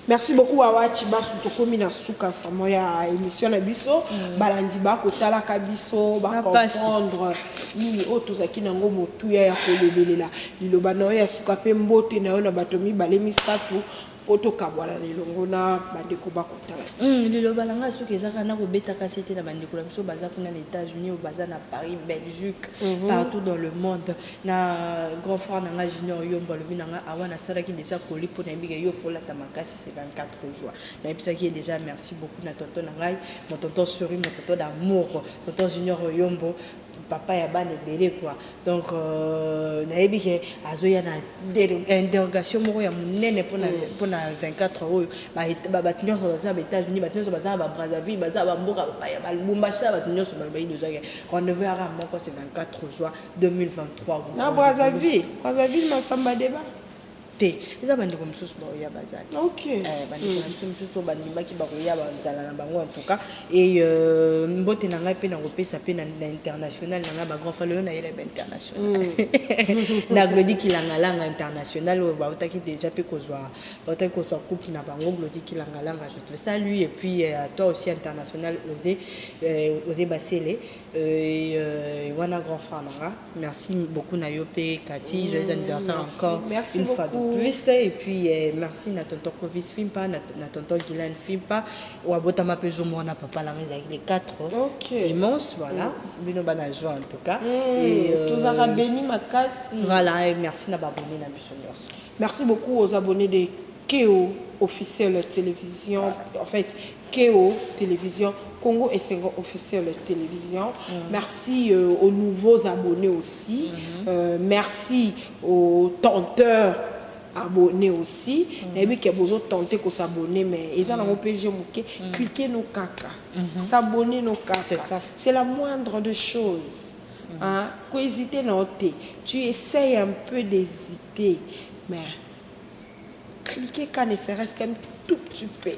Merci beaucoup, Awachi Basu. Tokomi na suka vraiment ya émission na biso. Balandi bakotalaka biso bacomprendre nini oyo tozalaki nango motuya ya kolobelela. Liloba na yo ya suka mpe mbote na yo na bato mibale misato mpo tokabwana na elongo na bandeko bakotala. Liloba na ngai soki eza kaka nakobetaka se te na bandeko na biso baza kuna na États-Unis, oyo baza na Paris, Belgique, partout dans le monde, na grand frère na ngai Junior Yombo. Alobi na ngai awa nasalaki déjà koli mpo nayebi ke yo folata makasi, c'est 24 juin. Nayebisaki ye déjà merci beaucoup na tonton na ngai, mon tonton chéri, mon tonton d'amour, tonton Junior Yombo, papa ya bana ebele quoi. Donc nayebi ke azoya na interrogation moko ya monene mpona 24 oyo. Bato nyonso baza ba États-Unis, bato nyonso baza na baBrazzaville, baza bamboka ya balubumbashi, bato nyonso balobaki déjà ke rendez-vous yaka moko, c'est 24 juin 2023. Na Brazzaville, Brazzaville, Masamba Débat. Te, eza bandeko mosusu baoya bazali. Ok. Bandeko na biso mosusu oyo bandimaki bakoya, bazala na bango en tout cas. Et mbote na ngai mpe nakopesa mpe na international na ngai, bagrand frère oyo nayela ba international, na Glodi Kilangalanga international, oyo bautaki déjà mpe kozwa, bautaki kozwa coupe na bango. Glodi Kilangalanga, je te salue, et puis à toi aussi, international Osé, Osé Basele, wana grand frère na nga. Merci beaucoup na yo mpe Kati. Joyeux anniversaire Merci. encore Merci une fois de beaucoup. Plus et puis eh, merci na tonton Clovis Fimpa na, na tonton Guylaine Fimpa wabotama mpe jour moko na papa nanga ezalaki le 4 dimanche voilà bino bana joie en tout cas. Et, Tozalaka béni makasi. Voilà, et merci na baabonné na biso nyonso. Merci beaucoup aux abonnés de Keo officiel télévision, en fait Keo télévision, Congo Esengo officiel télévision. Merci aux nouveaux abonnés aussi. Merci aux tenteurs abonnés aussi. Nayebi ke bozo tenter ko s'abonner, mais eza nango PG moke. Cliquez nos kaka. S'abonner nos kaka. C'est ça. C'est la moindre des choses. Hein? Ko hésiter na te. Tu essayes un peu d'hésiter, mais cliquez quand ne serait-ce qu'un tout petit peu.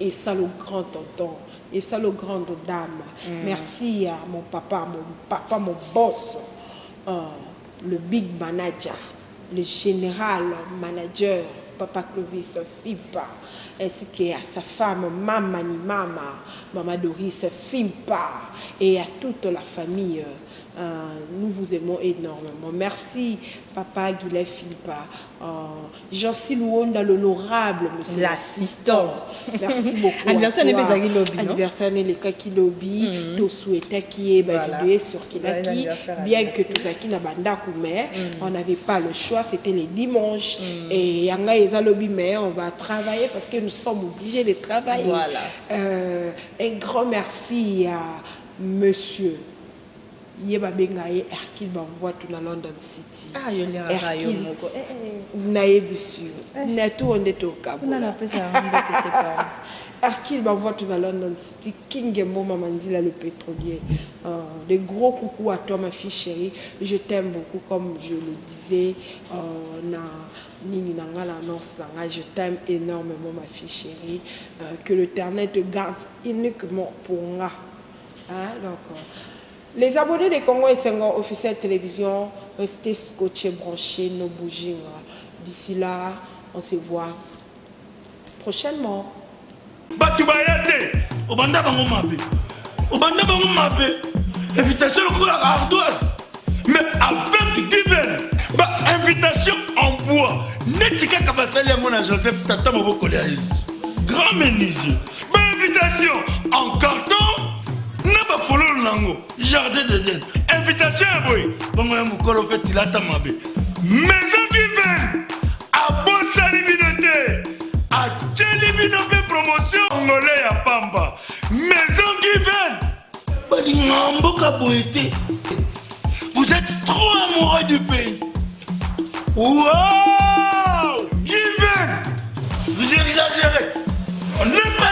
Et ça le grand tonton, et ça le grande dame. Merci à mon papa, mon boss, le big manager, le général manager, papa Clovis Fimpa, ainsi qu'à sa femme, Mama ni Mama, Mama Doris Fimpa, et à toute la famille. Nous vous aimons énormément. Merci, papa Guillet Fimpa. Jean-Cy Luonda, l'honorable monsieur l'assistant. Merci beaucoup. Anniversaire à toi. n'est pas Lobi, non? Anniversaire n'est le Kilobi. To souhaitait qui est vidéo sur Joyeux Kilaki. anniversaire à Bien lui que aussi. tout ça qui n'a pas mais on n'avait pas le choix, c'était les dimanches. Et Yanga et Lobi, mais on va travailler parce que nous sommes obligés de travailler. Un grand merci à monsieur Yeba Bengaye Hercule Banvoie tout na London City. Ah, yo lingaka yo Hercule. moko. Eh, eh. Nayebi sur. Na tout on est au Cabo. Kuna napesa yango mbote te, pardon. Hercule Banvoie tout na London City. King Mboma Mandila le pétrolier. Des gros coucou à toi ma fille chérie. Je t'aime beaucoup comme je le disais. Na nini nanga na annonce nanga. Je t'aime énormément ma fille chérie. Que l'Éternel te garde uniquement pour moi. Hein, donc, les abonnés de Congo Esengo officiel télévision, restez scotchés, branchés, nos bougies. D'ici là, on se voit prochainement. Bato baya te, obanda bango mabe, obanda bango mabe, invitation lokola ardoise, mais avec divin ba invitation en bois neti kaka basali yango na Joseph tata mobokoli ya Yesu grand menuisier, ba invitation en carton na bafololo nango jardin d'Eden, invitation ya boye bango ya mokolo mpe tilata mabe. Maison Given abosani bino te, atieli bino mpe promotion ngole ya pamba. Maison Given balinga mboka boye te, vous êtes trop amoureux du pays. Wow! Given, vous exagérez, on n'est pas